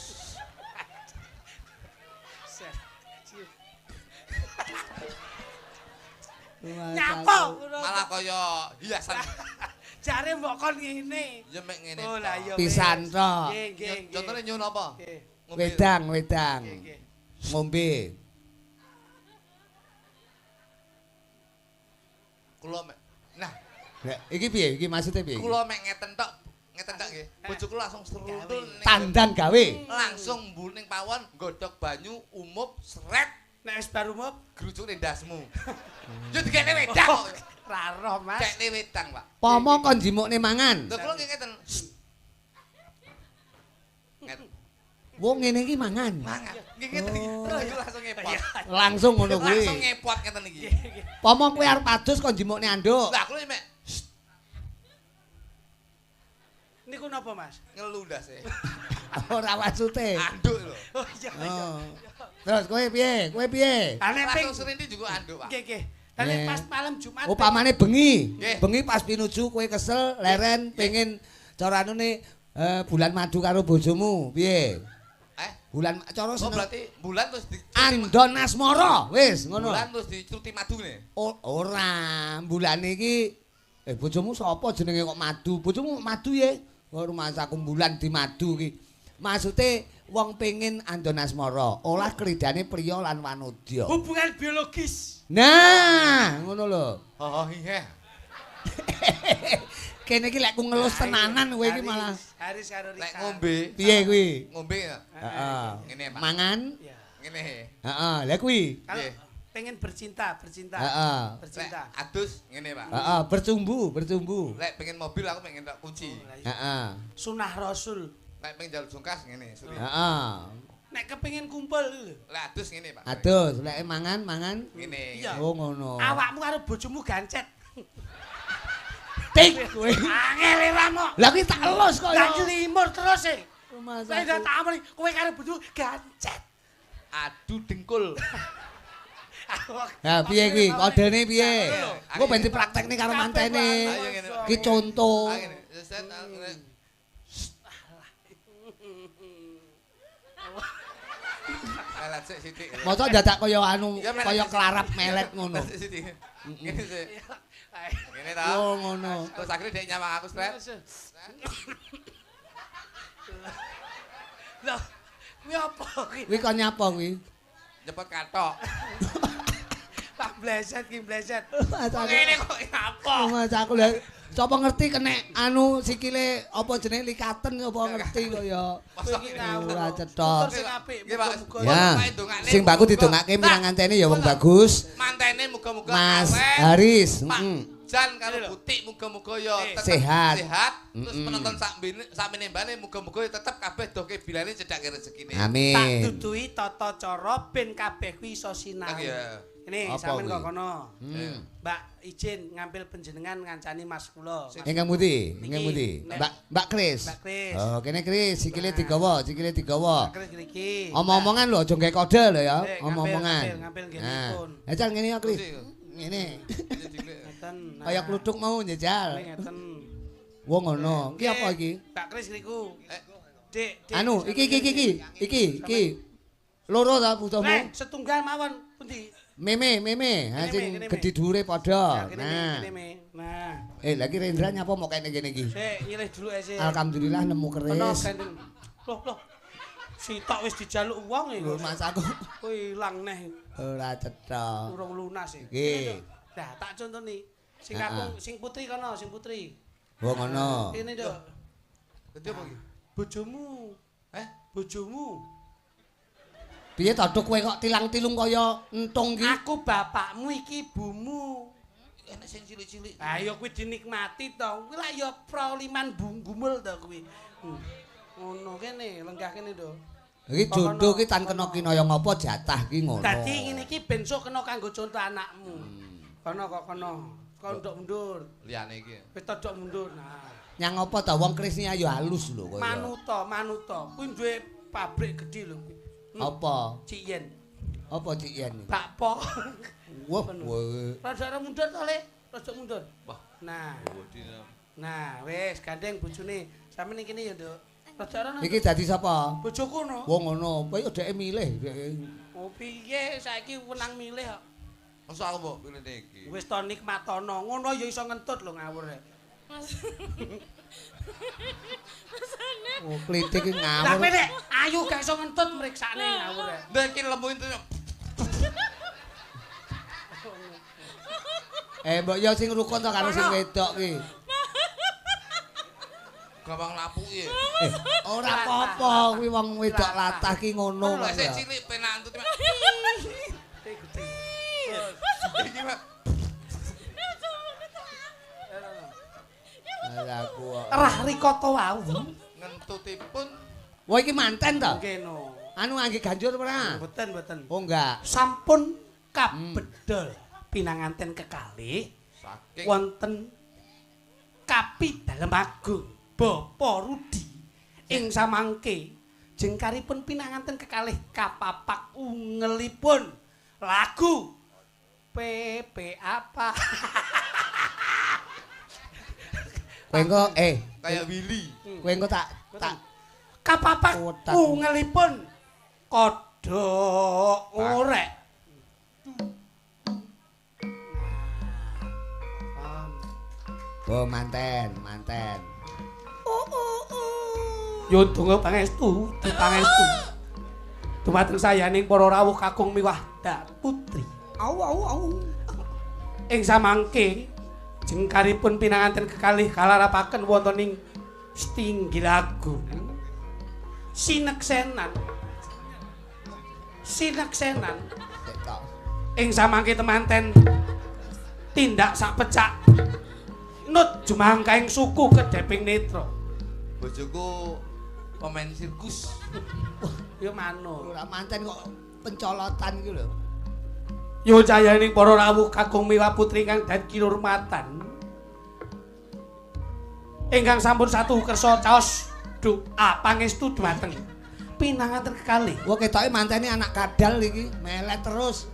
Nyapa malah kaya hiasan. Jare mbok kon ngene. Ya mek ngene. Oh lah iya. Pisan tok. Nggih, nggih. Contone nyuwun apa? Wedang, wedang. Ngombe. Kula mek. Nah, iki piye? Iki maksude piye? Kula mek ngeten tok. Ngeten tok nggih. Bojoku langsung seruntul tandan gawe. Langsung mbul ning pawon, godhog banyu, umup, sret. Nek wis bar umup, grujuk ning ndasmu. Yo dikene wedang kok. Ra roh, Mas. Kekne wedang, Pak. Pomo kon jimukne mangan. Lho kula nggih ngeten. Ngeten. Wong ngene iki mangan. Mangan. Nggih ngeten iki. Terus langsung ngepot. Langsung ngono kuwi. Langsung ngepot ngeten iki. Pomo kowe arep adus kon jimukne anduk. Lah kula mek niku napa, Mas? Ngelu ndase. Ora maksute. Anduk lho. Oh iya iya. Terus kowe piye? Kowe piye? Langsung serindi juga anduk, Pak. Nggih, nggih. Lah pas malam Jumat. Upamane bengi. Bengi pas pinuju kowe kesel, leren, pengen cara anune bulan madu karo bojomu, piye? Bulan cara seneng. Oh berarti bulan terus di Andon Asmara, wis ngono. Bulan terus diceruti madune. Ora, bulane iki bojomu sapa jenenge kok madu? Bojomu madu ye? Rumah kumbulan di madu ki. Maksude wong pengin andon asmara, olah kridane priya lan wanodya. Hubungan biologis. Nah, ngono lho. Oh iya. Kene iki lek ku ngelus tenanan kowe iki malah. Haris karo Rika. Lek ngombe. Piye kuwi? Ngombe ya. Heeh. Ngene, Pak. Mangan. Iya. Ngene. Heeh, lha kuwi. Kalau pengen bercinta, bercinta. Heeh. Bercinta. Lek adus ngene, Pak. Heeh, bercumbu, bercumbu. Lek pengen mobil aku pengen tak kunci. Heeh. Sunah Rasul. Lek pengen jaluk jungkas ngene, suri. Heeh. Nek kepengin kumpul lho. Lek adus ngene, Pak. Adus, lek mangan, mangan. Ngene. Oh ngono. Awakmu karo bojomu gancet. Tik kowe. Angel ra mok. Lah kuwi tak elus kok ya. Lah limur terus e. Lah tak amoni kowe karo bojomu gancet. Adu dengkul. Ha piye kuwi? Kodene piye? Engko ben dipraktekne karo mantene. Ki conto. Melet sik sithik. Mosok dadak kaya anu kaya kelarap melet ngono. Ngene sik. Ngene ta. Oh ngono. Terus akhirnya dhek nyawang aku stres. Lho, kuwi apa kuwi? Kuwi kok nyapa kuwi? Nyepot kathok. Pak bleset ki bleset. Ngene kok nyapa? Mas aku lha sapa ngerti kena anu sikile apa jenenge likaten apa ngerti kok ya. Ora cetha. Sing apik muga-muga. Sing baku didongake minangantene ya wong bagus. Mantene muga-muga Mas Haris, heeh. Jan karo Butik muga-muga ya tetep sehat. Sehat. Terus penonton sak menembane muga-muga ya tetep kabeh doke bilane cedhake rezekine. Amin. Tak duduhi tata cara ben kabeh kuwi iso sinau. Ini sampean kok kono. Mbak izin ngambil panjenengan ngancani Mas kula. Ingkang pundi? Ingkang pundi? Mbak Kris. Mbak Kris. Oh, kene Kris, sikile digawa, sikile digawa. Mbak Kris ngriki. Omong-omongan lho aja nggae kode lho ya, omong-omongan. Ngambil ngenipun. Nah, jajal ngene ya Kris. Ngene. Ngeten. Kaya kluthuk mau njajal. Ngeten. Wong ngono. Iki apa iki? Mbak Kris niku. Dik, Anu, iki iki iki. Iki, iki. Loro ta butuhmu? Setunggal mawon pundi? Meme, meme, ha sing gedhe dhuwure padha. Nah. Nah. Lagi Rendra nyapa mok kene kene iki? Sik, nyilih dulu sik. Alhamdulillah nemu keris. Loh, loh. Sitok wis dijaluk wong iki. Lho, Mas aku. Kowe ilang neh. Ora cetha. Urung lunas iki. Nggih. Lah, tak contoni. Sing kakung, sing putri kono, sing putri. Oh, ngono. Kene, Nduk. Dadi apa iki? Bojomu. Eh, bojomu. Piye to Duk kowe kok tilang-tilung kaya entung ki? Aku bapakmu iki ibumu. Enek sing cilik-cilik. Ha ya kuwi dinikmati to. Kuwi lak ya proliman gumul to kuwi. Ngono kene, lenggah kene to. Iki jondo ki tan kena kinaya ngapa jatah ki ngono. Dadi ngene iki ben sok kena kanggo conto anakmu. Kono kok kono. Kon ndok mundur. Liyane iki. Wis todok mundur. Nah. Nyang apa to wong Krisni ayo halus lho kaya. Manuta, manuta. Kuwi duwe pabrik gedhe lho kuwi. Apa? Cik Yen. Apa Cik Yen? Bakpo. Wah, kowe. Rada mundur to, Le. Rada mundur. Wah. Nah. Nah, wis gandeng bojone. Sampeyan kene ya, Nduk. Rada rono. Iki dadi sapa? Bojoku no. Wong ngono. Kowe yo dheke milih. Oh, piye saiki wenang milih kok. Masa aku mbok pilih iki. Wis to nikmatono. Ngono ya iso ngentut lho ngawur. Oh, klitik iki ngawur. Lah kowe nek ayu gak iso ngentut mriksane ngawur. Lah iki lemu entuk. Mbok yo sing rukun to karo sing wedok ki. Gampang lapuki. Ora apa-apa kuwi wong wedok latah ki ngono kok. Sik cilik penak entut. Iki Pak. Rah rikata wau ngentutipun. Wah iki manten to? Nggih no. Anu ngangge ganjur ora? Mboten, mboten. Oh enggak. Sampun kabedol pinanganten kekalih saking wonten Kapi Dalem Agung Bapak Rudi ing samangke jengkaripun pinanganten kekalih kapapak ungelipun lagu PP apa. Kowe engko kaya Willy. Kowe engko tak kapapak ungelipun kodhok orek. Oh, manten, manten. Nyuwun donga pangestu, dipangestu. Dumateng sayaning para rawuh kakung miwah dak putri. Au au au. Ing samangke jengkaripun pinanganten kekalih kalarapaken wonten ing Stinggilagung. Sineksenan. Sineksenan. Ing samangke temanten tindak sak pecak nut jumangkaing suku kedheping netra. Bojoku pemain sirkus. Ya manut. Ora manten kok pencolotan iki lho. Nyuwun cayaning para rawuh kakung miwah putri ingkang dadi kinurmatan. Ingkang sampun satu kersa caos doa pangestu dhumateng pinanganten kekalih. Wah ketoke mantene anak kadal iki, melet terus.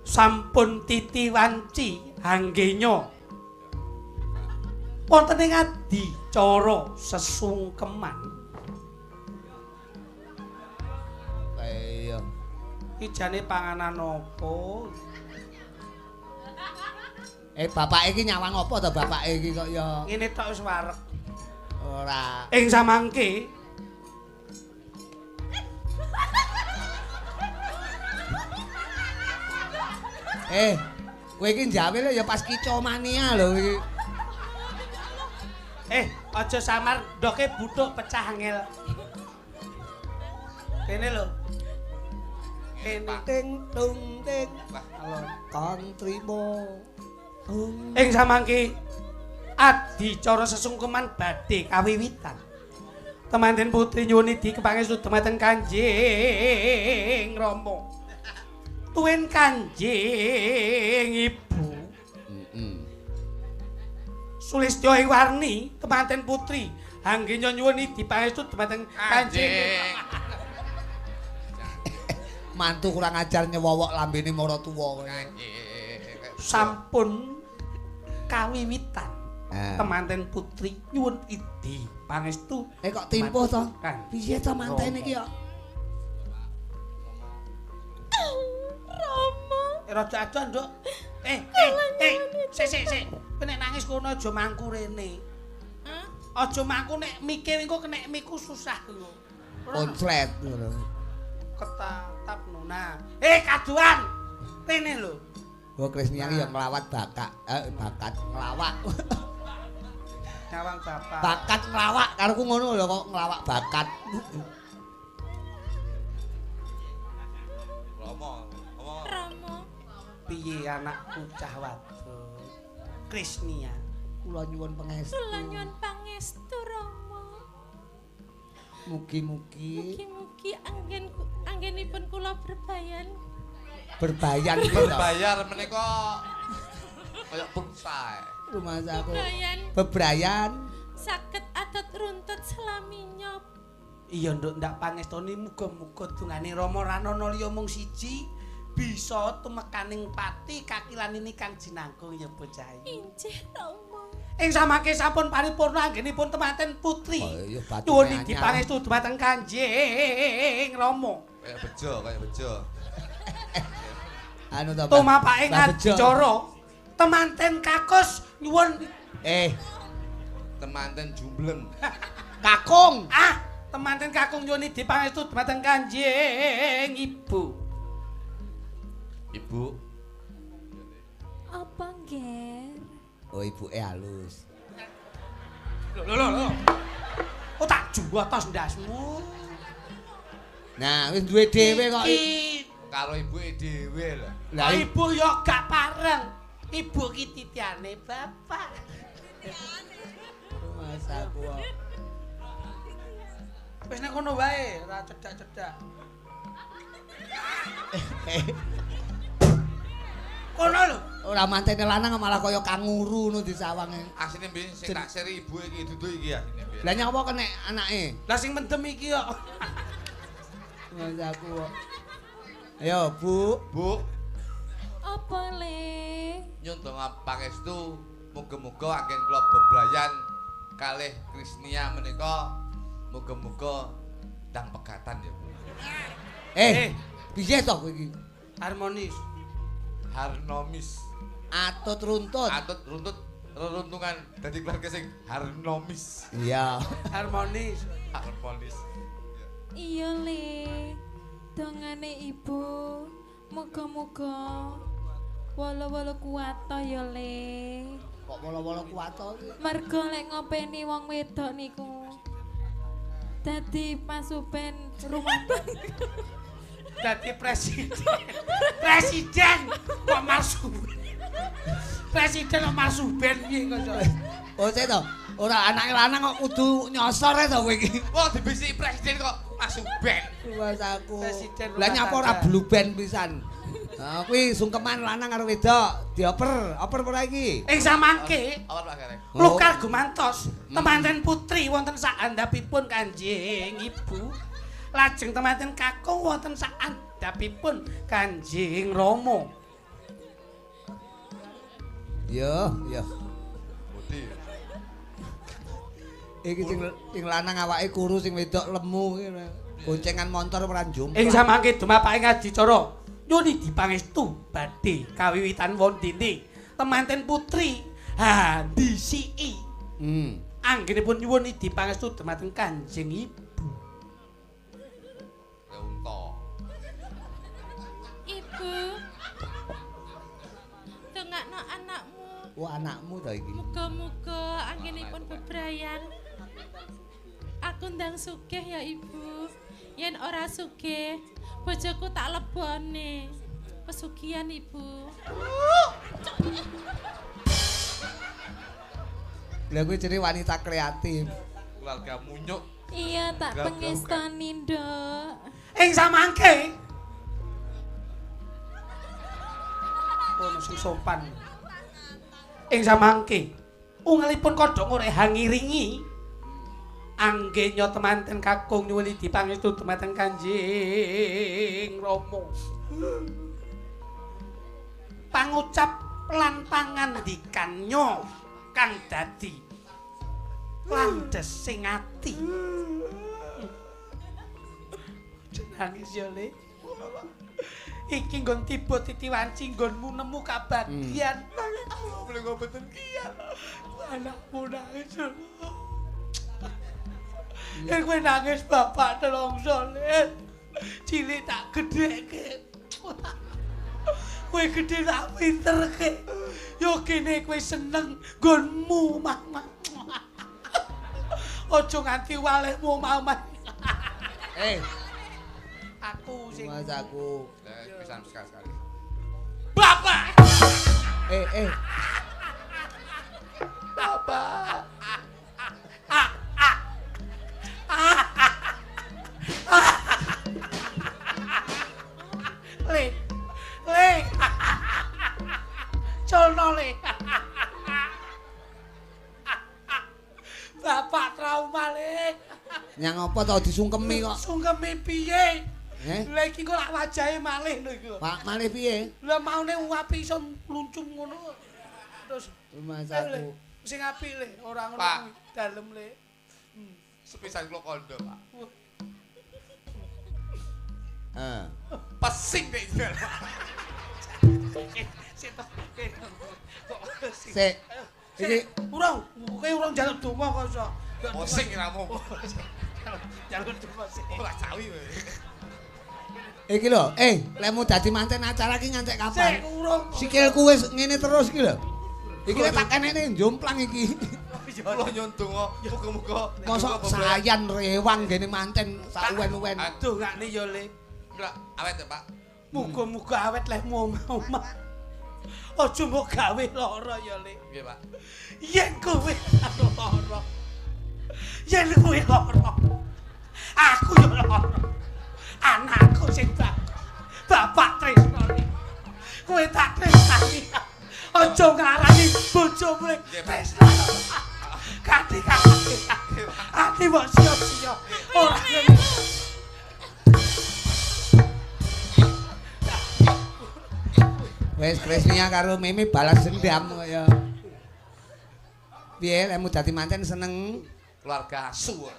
Sampun titi wanci hanggenya. Wonten ing adicara sesungkeman. Iya. Iki jane panganan apa? Bapake iki nyawang apa to bapake iki kok ya? Ngene tok wis wareg. Ora. Ing samangke kowe iki njawe lho ya pas kicomania lho iki. Aja samar ndoke buthuk pecah angel. Kene lho. Kene ting tung ting. Kang trimo. Ing samangke adicara sesungkeman badhe kawiwitan. Temanten putri nyuwun idi kepangestu dumateng Kanjeng Rama. Tuwin Kanjeng Ibu. Sulistya ing warni temanten putri anggenya nyuwun idi pangestu dumateng Kanjeng. Mantu kurang ajar nyewowok lambene maratuwa kowe. Sampun kawiwitan. Temanten putri nyuwun idi pangestu. Kok timpuh to? Piye to manten iki kok? Rama. Rada adoh, Nduk. Sik sik. Kowe nek nangis kono aja mangku rene. Hah? Aja mangku nek mike engko kenek miku susah lho. Konslet ngono. Ketatap nona. Kaduan. Rene lho. Oh, Krisnia iki ya nglawat bakat, bakat nglawak. Nyawang bapak. Bakat nglawak karoku ngono lho kok nglawak bakat. Rama, Rama. Piye anakku cah wadon? Krisnia, kula nyuwun pangestu. Kula nyuwun pangestu, Rama. Mugi-mugi. Mugi-mugi anggenipun kula berbayan. Berbayan berbayar menika kaya pulsa. Rumah aku. Bebrayan. Saged adat runtut selaminya. Iya, Nduk, ndak pangestoni muga-muga dungane Rama ra ana liya mung siji bisa tumekaning pati kakilanini kang jinangkung ya bocah. Injih, Rama. Ing samangke sampun paripurna anggenipun temanten putri. Oh, nyuwun idi pangestu dumateng Kanjeng Rama. Kaya bejo, kaya bejo. Anu to, tumapake adicara temanten kakus nyuwun temanten jumbleng. Kakung. Ah, temanten kakung nyuwun idi pangestu dumateng Kanjeng Ibu. Ibu. Apa nggih? Oh, ibuke halus. Lho lho lho. Oh, tak juwatos ndasmu. Nah, wis duwe dhewe kok. Karo ibuke dhewe lho. Lah ibu yo gak pareng. Ibu ki titiane bapak. Mas aku. Wis nek kono wae, ora cedak-cedak. Kono lho. Ora mantene lanang malah kaya kanguru ngono disawange. Asline mbiyen sing tak seri ibuke iki dudu iki asline mbiyen. Lah nyapa kenek anake? Lah sing mendem iki kok. Mas aku. Ayo, Bu. Bu. Apa le? Nyun donga pangestu muga-muga anggen kula bebrayan kalih Krisnia menika muga-muga ndang pegatan ya, Bu. Piye to kowe iki? Harmonis. Harnomis. Atut runtut. Atut runtut. reruntungan dadi keluarga sing harmonis. Iya. Harmonis. Harmonis. Iya Le. Dongane ibu muga-muga wala-wala kuat to ya Le. Kok wala-wala kuat to? Mergo lek ngopeni wong wedok niku dadi pasupen rumah tangga. Dadi presiden. Presiden kok Marsuben. Presiden kok Marsuben piye kok. Oh, sik to. Ora anake lanang kok kudu nyosor to kowe iki. Wong dibisiki presiden kok Marsuben. Wes aku. Presiden Lah nyapa ora blue band pisan. Nah, kuwi sungkeman lanang karo wedok, dioper, oper ora iki? Ing samangke Awal Pak Gareng. Lukar gumantos temanten putri wonten saandhapipun Kanjeng Ibu. Lajeng temanten kakung wonten saandhapipun Kanjeng Rama. Yo, yo. Budi. Iki sing lanang awake kuru, sing wedok lemu iki. Goncengan montor ora njomplang. Ing samangke dumapake ngadicara nyuwun dipangestu badhe kawiwitan wondene temanten putri handisiki. Anggenipun nyuwun dipangestu dumateng Kanjeng Ibu. Ya unta. Ibu. Dongakno anakmu. Wah, anakmu to iki. Muga-muga anggenipun bebrayan. Aku ndang sugih ya Ibu. Yen ora sugih, bojoku tak lebone. Pesugihan Ibu. Lha kuwi jenenge wanita kreatif. Keluarga munyuk. Iya, tak pengestoni, Nduk. Ing samangke. Ono sing sopan. Ing samangke ungelipun kodhok ora hangiringi. Anggenya temanten kakung nyuwun dipangestu dumateng Kanjeng Rama. Pangucap lan pangandikannya kang dadi landhesing ati. Nangis ya Le. Iki nggon tiba titiwanci nggonmu nemu kabagyan. Nangis kula mboten kiyan. Anakmu nangis. Yen kowe nangis bapak nelongso Le. Cilik tak gedhekke. Kowe gedhe tak pinterke. Yo kene kowe seneng nggonmu omah. Aja nganti walehmu omah-omah. Eh. Aku sing Mas aku. Pisan sekali-sekali. Bapak. Eh. Bapak. Le. Le. Colno Le. Bapak trauma Le. Nyang apa to disungkemi kok? Sungkemi piye? Lha iki kok lak wajahe malih lho iku. Pak malih piye? Lah maune api iso mluncung ngono. Terus Mas aku. Sing apik Le, ora ngono kuwi dalem Le. Sepisan kula kandha, Pak. Heeh. Pesing nek Sik to. Sik. Iki urung, kowe urung njaluk donga kok iso. Pesing ramu. Njaluk donga sik. Ora cawi kowe. Iki lho, lekmu dadi manten acara iki ngantek kapan? Sik urung. Sikilku wis ngene terus iki lho. Iki lek tak kenene jomplang iki. Kula nyuwun donga muga-muga mosok sayan rewang gene manten sauwen-uwen. Dongakne ya Le. Awet ya, Pak. Muga-muga awet lehmu omah. Aja mbok gawe lara ya Le. Nggih, Pak. Yen kowe lara. Yen kowe lara. Aku yo lara. Anakku sing bapak tresno. Kowe tak tresnani. Aja nglarani bojomu tresno. Kati kati. Ati mbok sia-sia. Ora. Wis Kresnia karo Mimi balas dendam kaya. Piye lemu dadi manten seneng keluarga asu.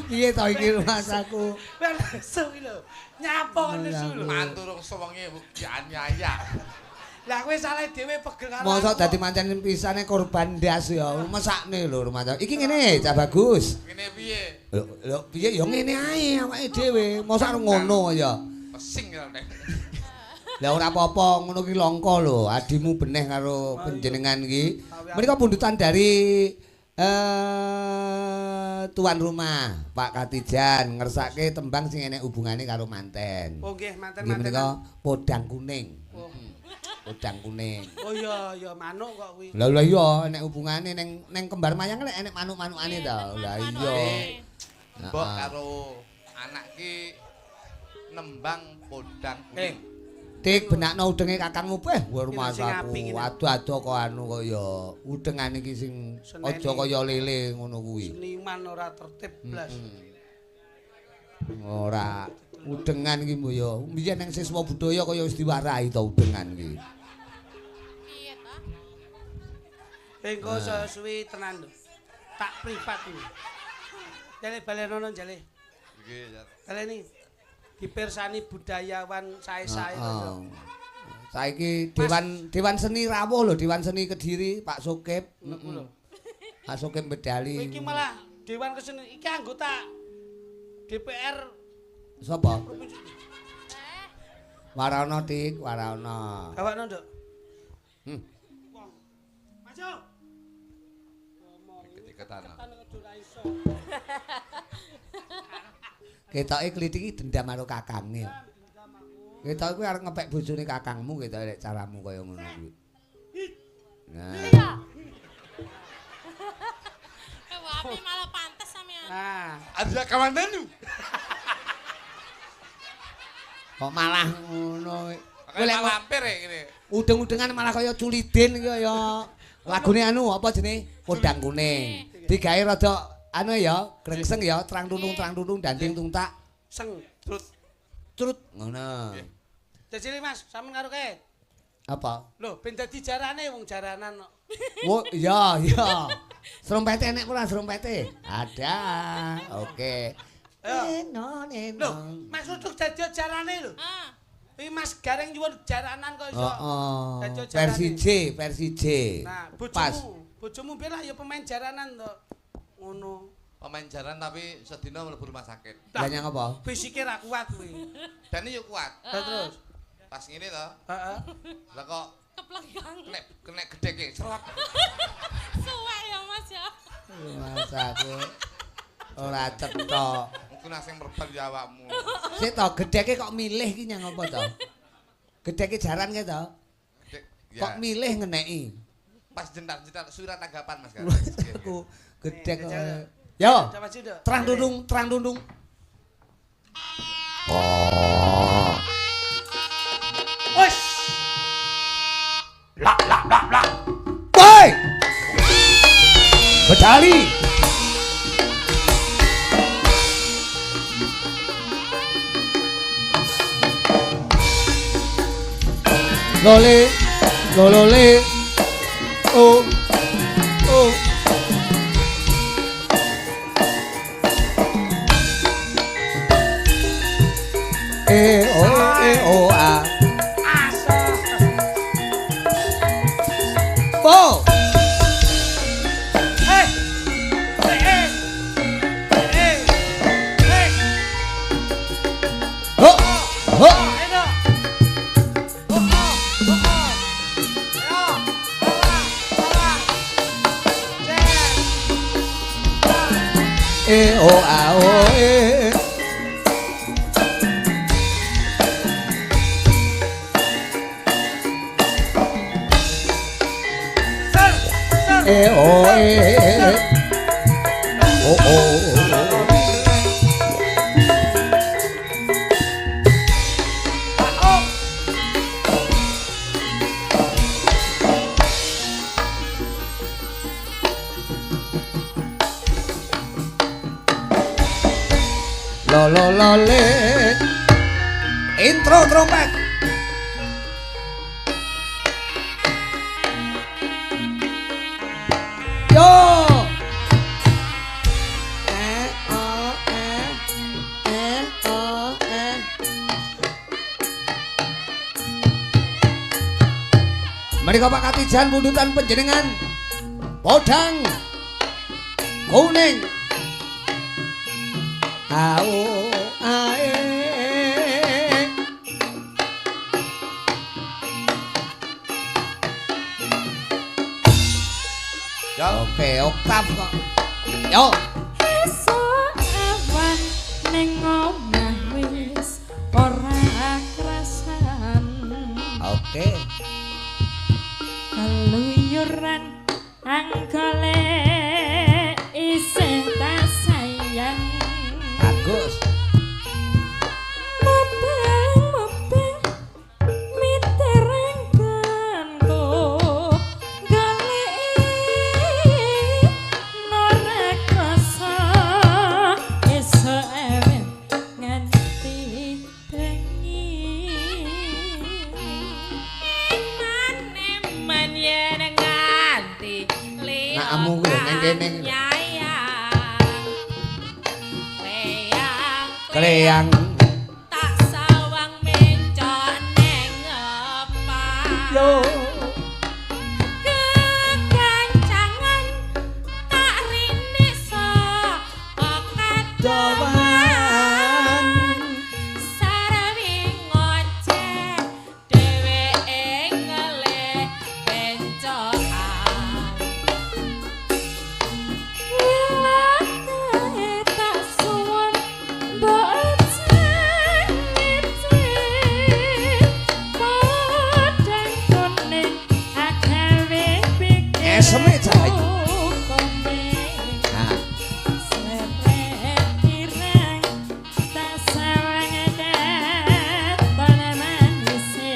Piye to iki rumasaku? Nesu iki lho. Nyapa nesu lho. Mantu rong sewengi dianiaya. Lah kowe salah dhewe pegel karo. Mosok dadi manten pisane korban ndas ya. Mesakne lho rumah. Iki ngene, Cah Bagus. Ngene piye? Lho piye ya ngene ae awake dhewe. Mosok arep ngono ya. Pesing ya nek. Lah ora apa-apa, ngono ki langka lho. Adimu beneh karo panjenengan iki. Menika pundutan dari tuan rumah Pak Katijan ngersake tembang sing enek hubungane karo manten. Oh nggih, manten-manten. Menika podang kuning. Oh. Podang kuning. Oh iya, ya manuk kok kuwi. Lah lah iya enek hubungane ning ning kembar mayang lek enek manuk-manukane to. Lah iya. Mbok karo anak ki nembang podang kuning. Tik benakno udenge kakangmu beh rumasaku. Ado-ado kok anu kaya udengane iki sing aja kaya lele ngono kuwi. Seniman ora tertib blas. Ora udengan iki mbok ya. Biyen nang siswa budaya kaya wis diwarahi to udengan iki. Piye ta? Engko saya suwi tenan lho. Tak privat iki. Jale balenono jale. Nggih, ya. Baleni. Dipirsani budayawan sae-sae to. Saiki Dewan Seni rawuh lho, Dewan Seni Kediri Pak Sokip. Lho. Pak Sokip medali. Iki malah Dewan Kesenian iki anggota DPR sapa? Warana Dik, warana. Gawakno, Nduk. Maju. Deket-deketan. Ketoke klithik iki dendam karo kakange. Ketoke kuwi arep ngepek bojone kakangmu ketoke lek caramu kaya ngono kuwi. Nah. Iya. Wapi malah pantes sampean. Nah, ada kamandanu. Kok malah ngono. Kowe lek mampir ya ngene. Udeng-udengan malah kaya culidin iki kaya lagune anu apa jenenge? Podang kuning. Digawe rada anu ya, grengseng ya, trang tunung danding tungtak seng trut trut ngono. Dadi Mas, sampean karo kae. Apa? Lho, ben dadi jarane wong jaranan kok. Oh, iya, iya. Srompete enek ora srompete? Ada. Oke. Eno eno. Lho, Mas Luduk dadi jarane lho. Heeh. Iki Mas Gareng nyuwun jaranan kok iso. Heeh. Versi J, versi J. Nah, bojomu, bojomu biyen lah ya pemain jaranan to. Ngono. Pemain jaran tapi sedina mlebu rumah sakit. Lah nyang apa? Fisike ra kuat kuwi. Dane yo kuat. Lah terus pas ngene to. Heeh. Lah kok keplenggang. Kena gedheke serot. Suwek ya Mas ya. Mas aku ora cetha. Engko nek sing merben ya awakmu. Sik to, gedheke kok milih iki nyang apa to? Gedheke jaran kae to? Kok milih ngeneki? Pas jentar-jentar surat tanggapan Mas kan. Aku gedhek kok. Yo. Trang tunung, trang tunung. Oh. Wes. Lak lak lak lak. Woi. Bedali. Lole, lolole. Oh. Oh. E O E O A. Asa. Bo. Eh. Eh. Eh. Eh. Ho. Ho. E O A O E. E O E O O. Lo lo lo le. Intro trompet. Yo. E O E E O E. Menika Pak Katijan pundutan panjenengan podang kuning. Au ae. Ya. Oke, oktav kok. Yo. Esuk awan ning omah wis ora krasan. Oke. Keluyuran anggole isih tak sayang. Bagus. Mubeng-mubeng mitereng ganku goleki ora krasa esuk awan nganti bengi. Eman-eman yen nganti liya Nakmu kuwi lho ning kene. Kleyang Kleyang tak sawang mencok neng ngepak. Yo. Kekancangan tak rini saka Dawan. Sarwi ngoceh dheweke ngelih bencokan. Wilake tak suwun mbok ngece podang kuning agawe pikir Eseme cah iki. Nah, Seret ireng tak sawang katon manise.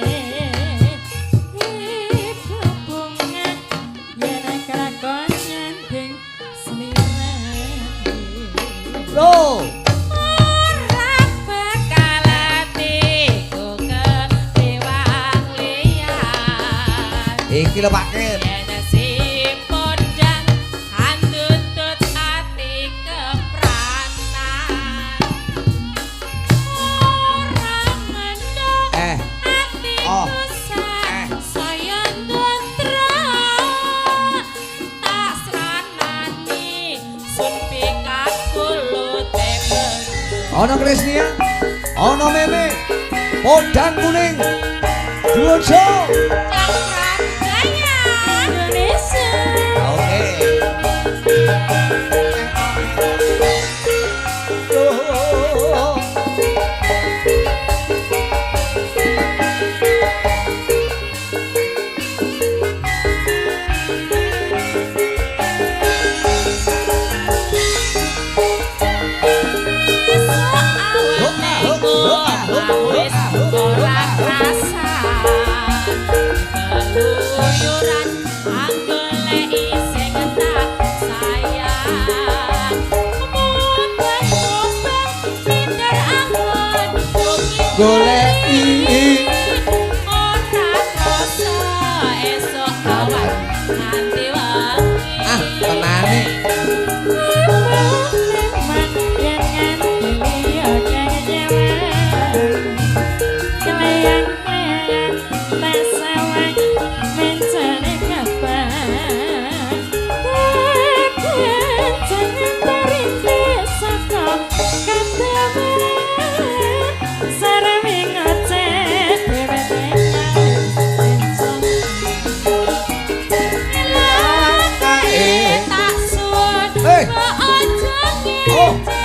Ibu bunga yen kelakon nyanding slirane. Lho. Ora bakal atiku ketiwang liyan. Iki lho Pak Kim. Yen si podang andutut ati kepranan. Ora mendho Eh, atiku Oh. saya ndontra. Tak sranani sun pikakulute bendo. Ana Krisnia, ana Meme, podang kuning. Duojo. Cakra Jaya Indonesia. Oke. Wis ora krasa keluyuran anggoleki sing tak sayang. Mubeng-mubeng pinter anggon Goleki. Ora krasa esuk awan nganti wengi. Ah, tenane. Eman yen nganti liya kang Kleyang-kleyang tak sawang mencane kapan. Kekancangan tarintis saka kadaman. Sarwi ngoceh dheweke bencong. Lakae tak suwun Eh. kok aja Oh. ngece.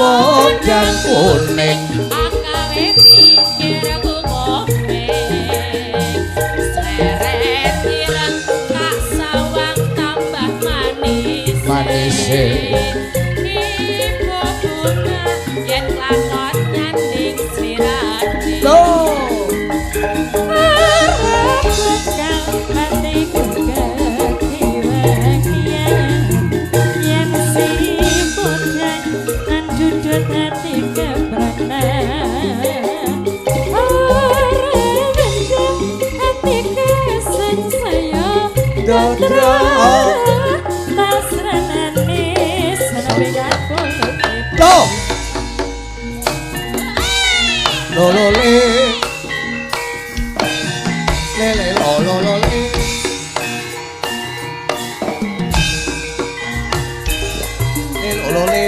Podang kuning. Akawe pikirku kowe. Sleret ireng tak sawang tambah manis. Manise. Ibu bunga yen lakon nyanding slirane. Lho. Ora bakal atiku kekiwangian. Yen si podang andudut ati kepranan. Ora mendem atiku sengsaya Dodro. Tasranane sampe kapulute. Lho. Lho lho le. Le le lo lo lo le. Le lo lo le.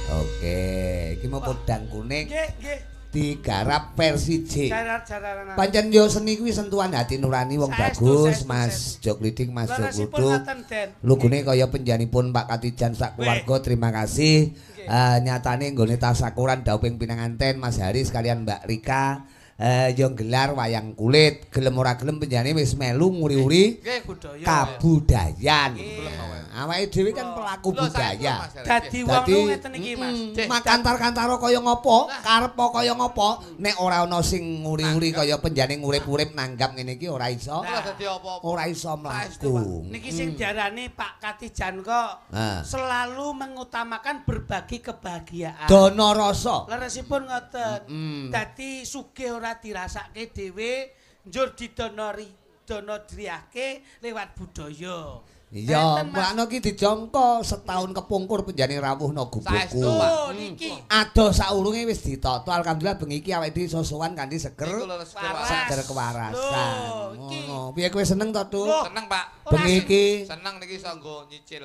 Oke, iki mau podang kuning. Nggih, nggih. Digarap versi J. Jarar-jararan. Pancen yo seni kuwi sentuhan hati nurani wong Saestu, bagus, Mas Jok Liding, Mas Jok Leresipun Luduk. ngoten, Den. Lugune kaya penjanipun Pak Katijan sak keluarga, terima kasih. Nyatane nggone tasakuran dauping pinanganten Mas Haris kalian Mbak Rika yo gelar wayang kulit, gelem ora gelem penjane wis melu nguri-uri Nggih, budaya. kabudayan. Awake dhewe kan pelaku budaya. Dadi wong Dadi nu ngeten iki, Mas. Makantar-kantara kaya ngopo, karepa kaya ngopo, nek ora ana sing nguri-uri kaya penjane ngurip-urip nanggap ngene iki ora iso. Ora dadi apa-apa. Ora iso mlaku. Niki sing diarani Pak Katijan kok selalu mengutamakan berbagi kebahagiaan. Dana rasa. Leresipun ngoten. Dadi sugih ora dirasake dhewe, njur didonori, donodriyake lewat budaya. Iya, mulane iki dijangka setahun kepungkur penjane rawuh no gubukku. Oh, niki. Adoh saurunge wis ditata, alhamdulillah bengi iki awake dhewe iso sowan kanthi seger. Seger Seger kewarasan. Ngono. Piye kowe seneng to, Tuk? Seneng, Pak. Bengi iki seneng niki iso nggo nyicil.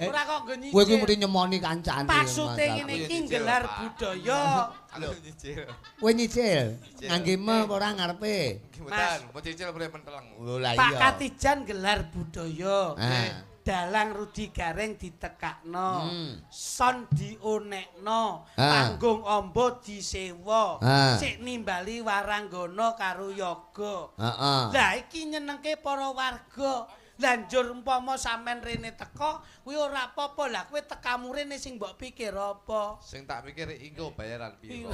Ora kok nggo nyicil. Kowe kuwi mesti nyemoni kancane. Maksude ngene iki nggelar budaya. Aku nyicil. Kowe nyicil? Ngangge me apa ora ngarepe? Mboten, mau nyicil boleh menteleng. Lho lah iya. Pak Katijan gelar budaya. Dalang Rudi Gareng ditekakno, son dionekno, panggung ombo disewa, sik nimbali waranggana karo yoga. Lah iki nyenengke para warga. Lah njur umpama sampean rene teko, kuwi ora apa-apa. Lah kowe tekamu rene sing mbok pikir apa? Sing tak pikir engko bayaran piro.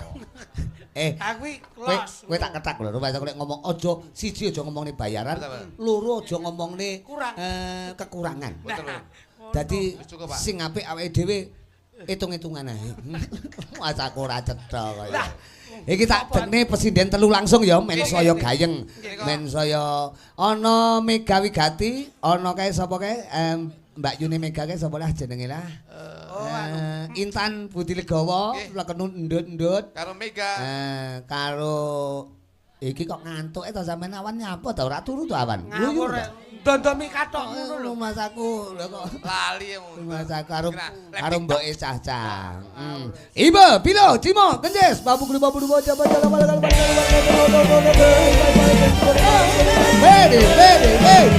Aku iki los. Kowe tak ketak lho, rupane nek ngomong aja siji aja ngomongne bayaran, loro aja ngomongne kekurangan. Dadi sing apik awake dhewe hitung-hitungan ae. Mas aku ora cetha kaya. Iki tak dekne pesinden telu langsung ya, men saya gayeng, men saya ana Mega Wigati, ana kae sapa kae Mbak Yuni Mega kae sapa lah jenenge lah. Intan Budi Legawa, lekenu ndut-ndut karo Mega. Karo iki kok ngantuke to sampean awan nyapa ta ora turu to awan. Ngawur. Dondomi kathok ngono lho Mas aku. Lho kok lali Mas aku karo karo mboke cah-cah. Ibu, Bilo, Cimo, Kenjes, babu glu babu baca baca baca baca. Ready, ready, ready.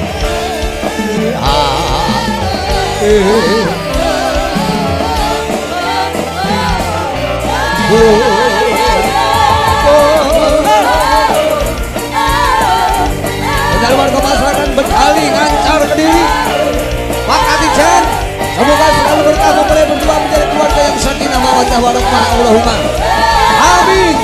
Dan warga masyarakat Bejali Ngancar Kediri, Pak Katijan, semoga selalu berkah mempelai berdua menjadi keluarga yang sakinah mawaddah warahmah Allahumma. Amin.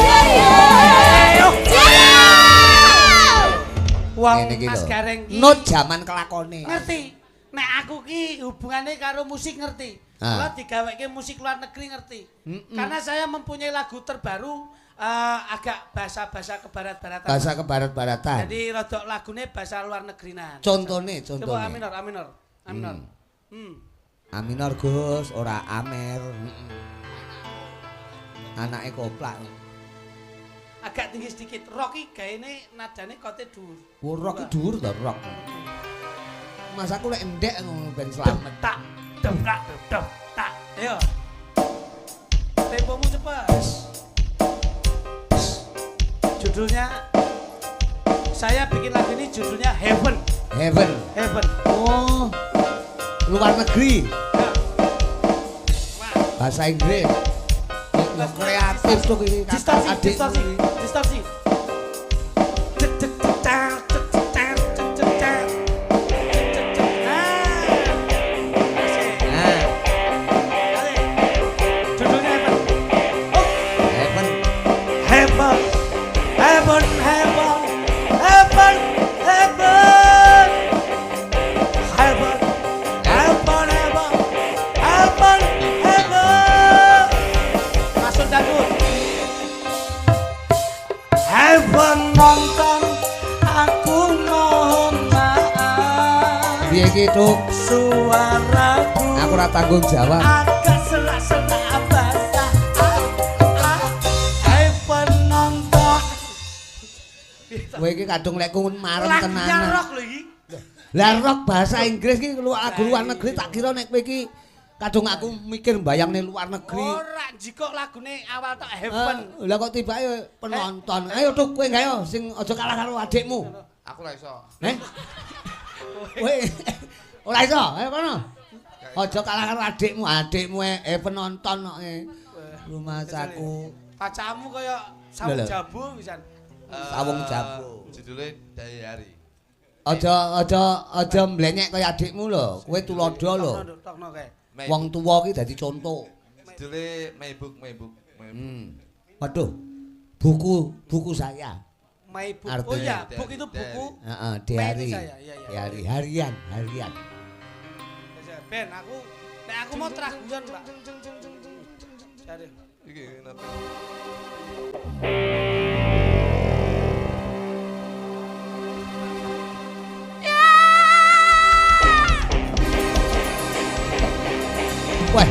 Wong Mas Gareng ki nut jaman kelakone. Ngerti. Nek aku ki hubungane karo musik ngerti. Kalau digaweke musik luar negeri ngerti. Karena saya mempunyai lagu terbaru agak bahasa-bahasa kebarat-baratan. Bahasa kebarat-baratan. Jadi rodok lagune bahasa luar negerinan. Contone, contone. Coba A minor, A minor, A minor. A minor Gus, ora Amer. Anake koplak. Agak tinggi sedikit. Rock iki gaene nadane kote dhuwur. Oh, rock iki dhuwur to, rock. Mas aku lek endek ngono ben slamet. Tak, tak, tak, tak. Ayo. Tempomu cepet. Judulnya, saya bikin lagu ini judulnya Heaven. Heaven. Heaven. Oh, luar negeri. Ya. Bahasa Inggris. Yo kreatif tuh ini. Distorsi, distorsi, distorsi. Judulnya Heaven. Oh. Heaven. Heaven. Heaven, heaven, heaven, heaven, heaven, heaven, heaven, heaven, heaven. Masuk dangdut. Heaven nonton, aku mohon maaf. Piye iki, Tuk? Suaraku Aku ora tanggung jawab. agak kesel tak basah. Ah, penonton. Kowe iki kadung lek ku marem Lagunya tenanan. rock lho iki. Lah rock bahasa Inggris iki lagu luar negeri tak kira nek kowe iki kadung aku mikir bayangne luar negeri. Ora jikok lagune awal tok heaven. Lah kok tibake penonton. Ayo Tuk kowe gawe sing aja kalah karo adikmu. Aku ora iso. Eh? Kowe ora iso, ayo kono. Aja kalah karo adikmu, adikmu penonton kok. Rumasaku. Pacamu kaya sawung jabu pisan. Sawung jabu. Judule Diary. Aja aja aja mblenyek kaya adikmu lho. Kowe tulodo lho. Tokno kae. Wong tuwa ki dadi conto. Judule Maybuk Maybuk. Waduh. Buku saya. My book. Oh iya, book itu buku. Heeh, diary. Diary harian, harian. Ben aku nek aku mau traguan, Pak. Jare. Iki napa? Wah.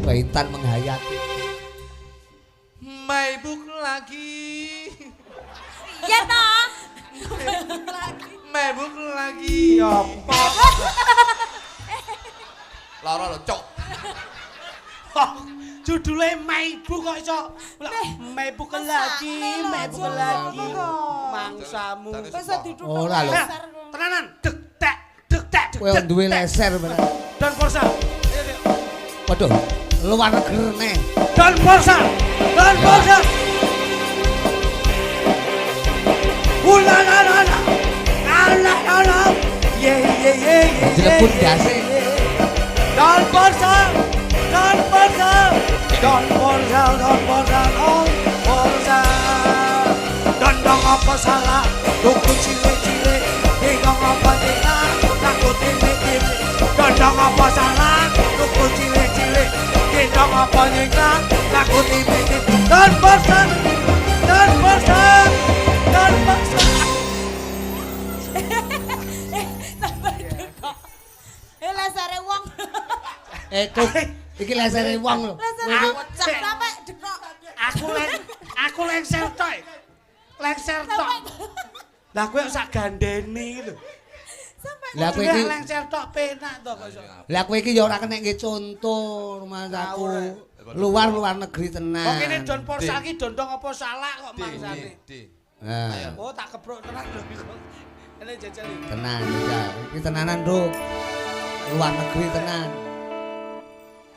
Wah, Intan menghayati. Maibuk lagi. Iya toh. Maibuk lagi. Ya apa? Lara lho, cok. Judule Maibuk kok iso. Maibuk lagi, maibuk lagi. Mangsamu. Ora lho. Tenanan, dek tek, dek tek. Kowe duwe leser bener. Don Forsa. Waduh, luar negeri neh. Don Forsa. Don Forsa. Ula la la la. La la la. Ye ye ye ye. Dilebut dase. Don Forsa. Don Forsa. Don Forsa, Don Forsa, Don Forsa. Dondong apa salah? Tuku cilik-cilik, dingong apa tinggal? Laku titik-titik. Dondong apa salah? Tuku cilik-cilik, dingong apa nyingkrak? Laku titik-titik. Don Forsa. Don Forsa. Don Forsa. Lesere wong. Tuk, iki lesere wong lho. Lesere sampe dekok. Aku lengser tok. Lengser tok. Lah kowe sak gandene iki lho. Lah kowe iki lengser tok penak to kok iso. Lah kowe iki ya ora kena nggih conto rumangsaku. Luar-luar negeri tenan. Kok kene Don Forsa iki dondong apa salah kok mangsane. Nah. Oh tak kebrok tenan lho iki. Ele jajal iki. Tenan jajal. Iki tenanan, Nduk. Luar negeri tenan.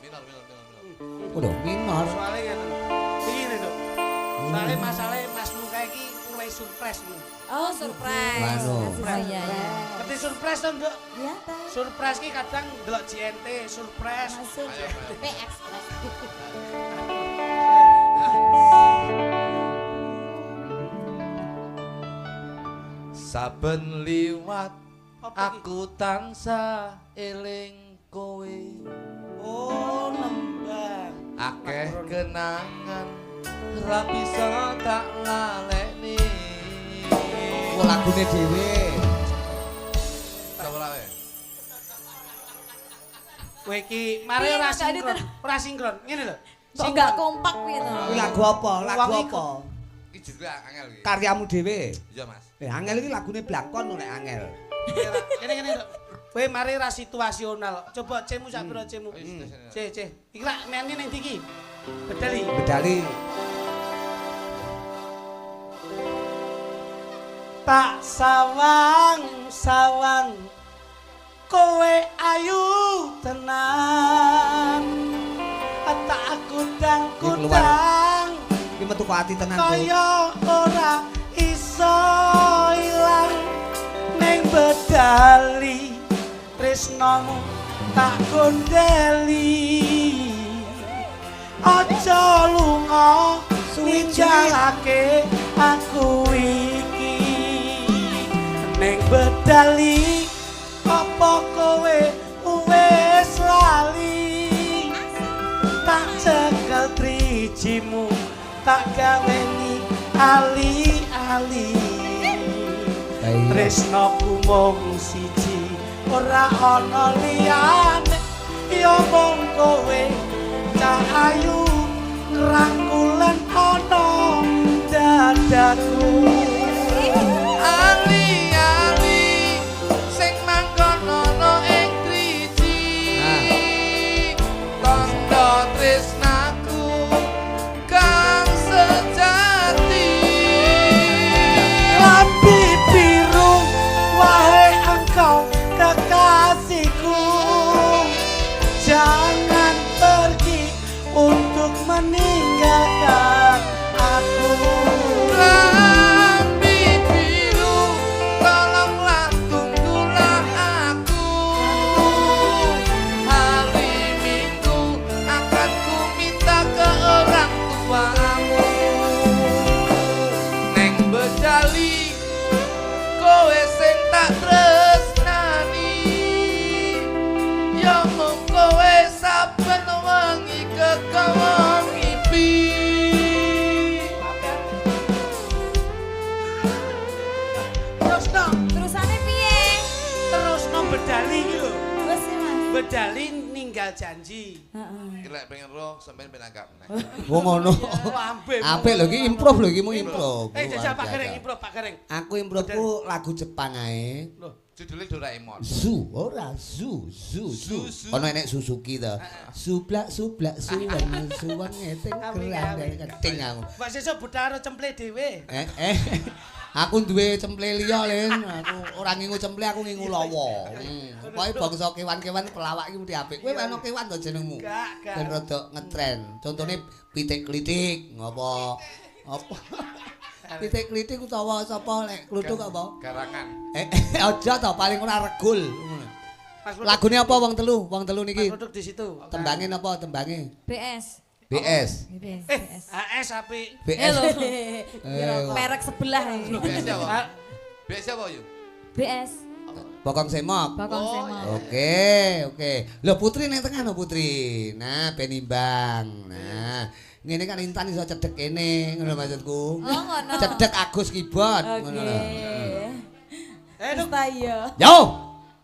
Minor, minor, minor, minor. Waduh, minor. Soale ngeten. Iki ngene, Nduk. Soale masalahe Mas Luka iki luwih surprise lho. Oh, surprise. Oh iya iya. Ngerti surprise to, Nduk? Iya ta. Surprise ki kadang ndelok JNT, surprise. P Express. Saben liwat aku tansah eling kowe. Oh, nembang. Akeh kenangan ra bisa tak lalekne. Oh, lagune dhewe. Sapa lawe? Kowe iki mare ora sinkron, ora sinkron. Ngene lho. Kok enggak kompak piye to? Kuwi lagu apa? Lagu apa? Iki judule angel iki. Karyamu dhewe. Iya, Mas. Angel iki lagune blangkon nek angel. Kene kene lho. Kowe mari ra situasional. Coba C-mu sak pira C-mu? C, C. Iki lak mene ning ndi iki? Bedali. Bedali. Tak sawang-sawang kowe ayu tenan. Tak kudang-kudang iki metu kok ati tenan. Kaya ora iso ilang ning bedali tresnamu tak gondeli. Aja lunga ninggalake aku iki ning bedali apa kowe wis lali. Tak cekel trijimu tak gaweni ali-ali. Tresnaku mung siji ora ana liyane. ayu ngrangkulan ana dadaku. Ali-ali sing manggon ana ing driji. Tandha tresnaku kang sejati. Lambi biru wahai engkau kekasihku, jangan pergi untuk meninggalkan aku. Lambi biru, tolonglah tunggulah aku. Hari Minggu akan ku minta ke orang tuamu. Neng Bejali, kowe sing tak tresnani. Ya mung kowe saben wengi kegawa ngipi. Terusno, Terusane piye? terusno bedali iki lho. Wes sih, Mas. Bedali ninggal janji. Heeh. Iki lek pengen roh sampean ben anggap meneh. Wong ngono. Lambe. Apik lho iki improv lho iki mung improv. Eh, jajal Pak Gareng Luar biasa. improv Pak Gareng. Aku improvku lagu Jepang ae. Loh, Judulnya Doraemon. Zu, ora zu, zu, zu. Zu, zu. Ono enek Suzuki to. Sublak sublak suweng suweng eting Apik, keting keting aku. Mbak sesuk budal karo cemple dhewe. Aku duwe cemple liya, Lin. Aku ora ngingu cemple, aku ngingu lawa. Pokoke bangsa kewan-kewan pelawak iki mesti apik. Kowe ana kewan to jenengmu? Gak, gak. Ben rada ngetren. Contone pitik klitik, ngapa? Apa? Pitik klitik utawa sapa lek kluthuk apa? Garangan. Aja to paling ora regul. Ngono. Mas Kluthuk- Lagune apa wong telu? Wong telu Mas niki. Kluthuk di situ. Tembange napa tembange? BS. BS. BS. Eh, BS. HS apik. BS. Lho. Eh, Merek sebelah iki. BS apa? BS apa yu? BS. Bokong semok. Bokong Oh, semok. Oke, oke. Lho Putri ning tengah no Putri. Nah, ben imbang. Nah, ngene kan Intan iso cedhek kene, ngono maksudku. Oh, ngono. Cedhek Agus keyboard Oke. ngono lho. Eh, Duk. Wis ta iya. Yo.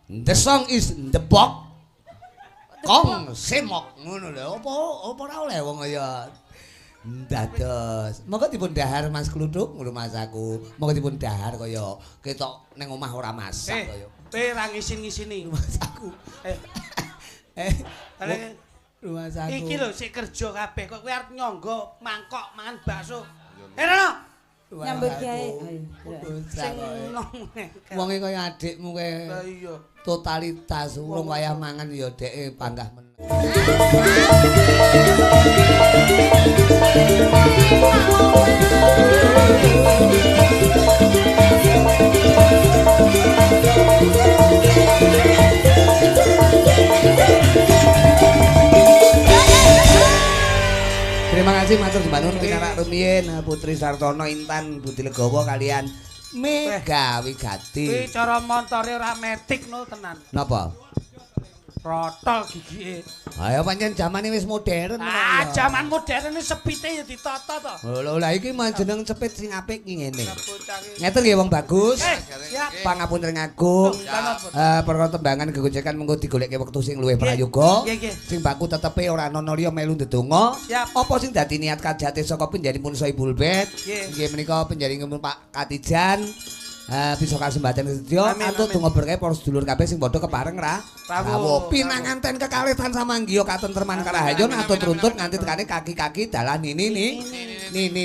The song is the box. Kong semok ngono lho. Apa apa ora oleh wong kaya dados. Monggo dipun dahar Mas Kluthuk ngono Mas aku. Monggo dipun dahar kaya ketok ning omah ora masak kaya. Kowe ra ngisin-ngisini. Mas aku. Eh, Eh, balik. Mas aku. Iki lho sik kerja kabeh kok kowe arep nyangga mangkok mangan bakso. Eh, Rono. Nyambut gawe. Sing nom. Wonge kaya adikmu kae. Lah iya. Totalitas urung wayah mangan ya dheke panggah meneng. Terima kasih matur sembah nuwun pinarak rumiyin Putri Sartono Intan Budi Legowo kalian Mega Wigati. Kuwi cara montore ora metik no tenan. Napa? Protol gigike. Ayo pancen jamane wis modern kok Ah, ya. jaman modern ini sepite ya ditata to. Lho lha iki mah jeneng cepit sing apik ki ngene. Bocah iki. Ngeten nggih wong bagus. Eh, siap. Pangapunten agung. Perkara tembangan gegojekan mengko digolekke wektu sing luwih prayoga. Nggih, nggih. Sing baku tetepe ora ana liya melu ndedonga. Siap. Apa sing dadi niat kajate saka penjarinipun Sohibul Bait? Nggih. Nggih menika penjarinipun Pak Katijan. Bisa kasembatan sedya Amin, antuk amin. donga berkah para sedulur kabeh sing padha kepareng ra Rawuh. rawuh. Pinanganten kekalih tansah manggiya katentreman karahayon Amin, atut amin, runtut amin, nganti tekane kaki-kaki dalan nini ni nini.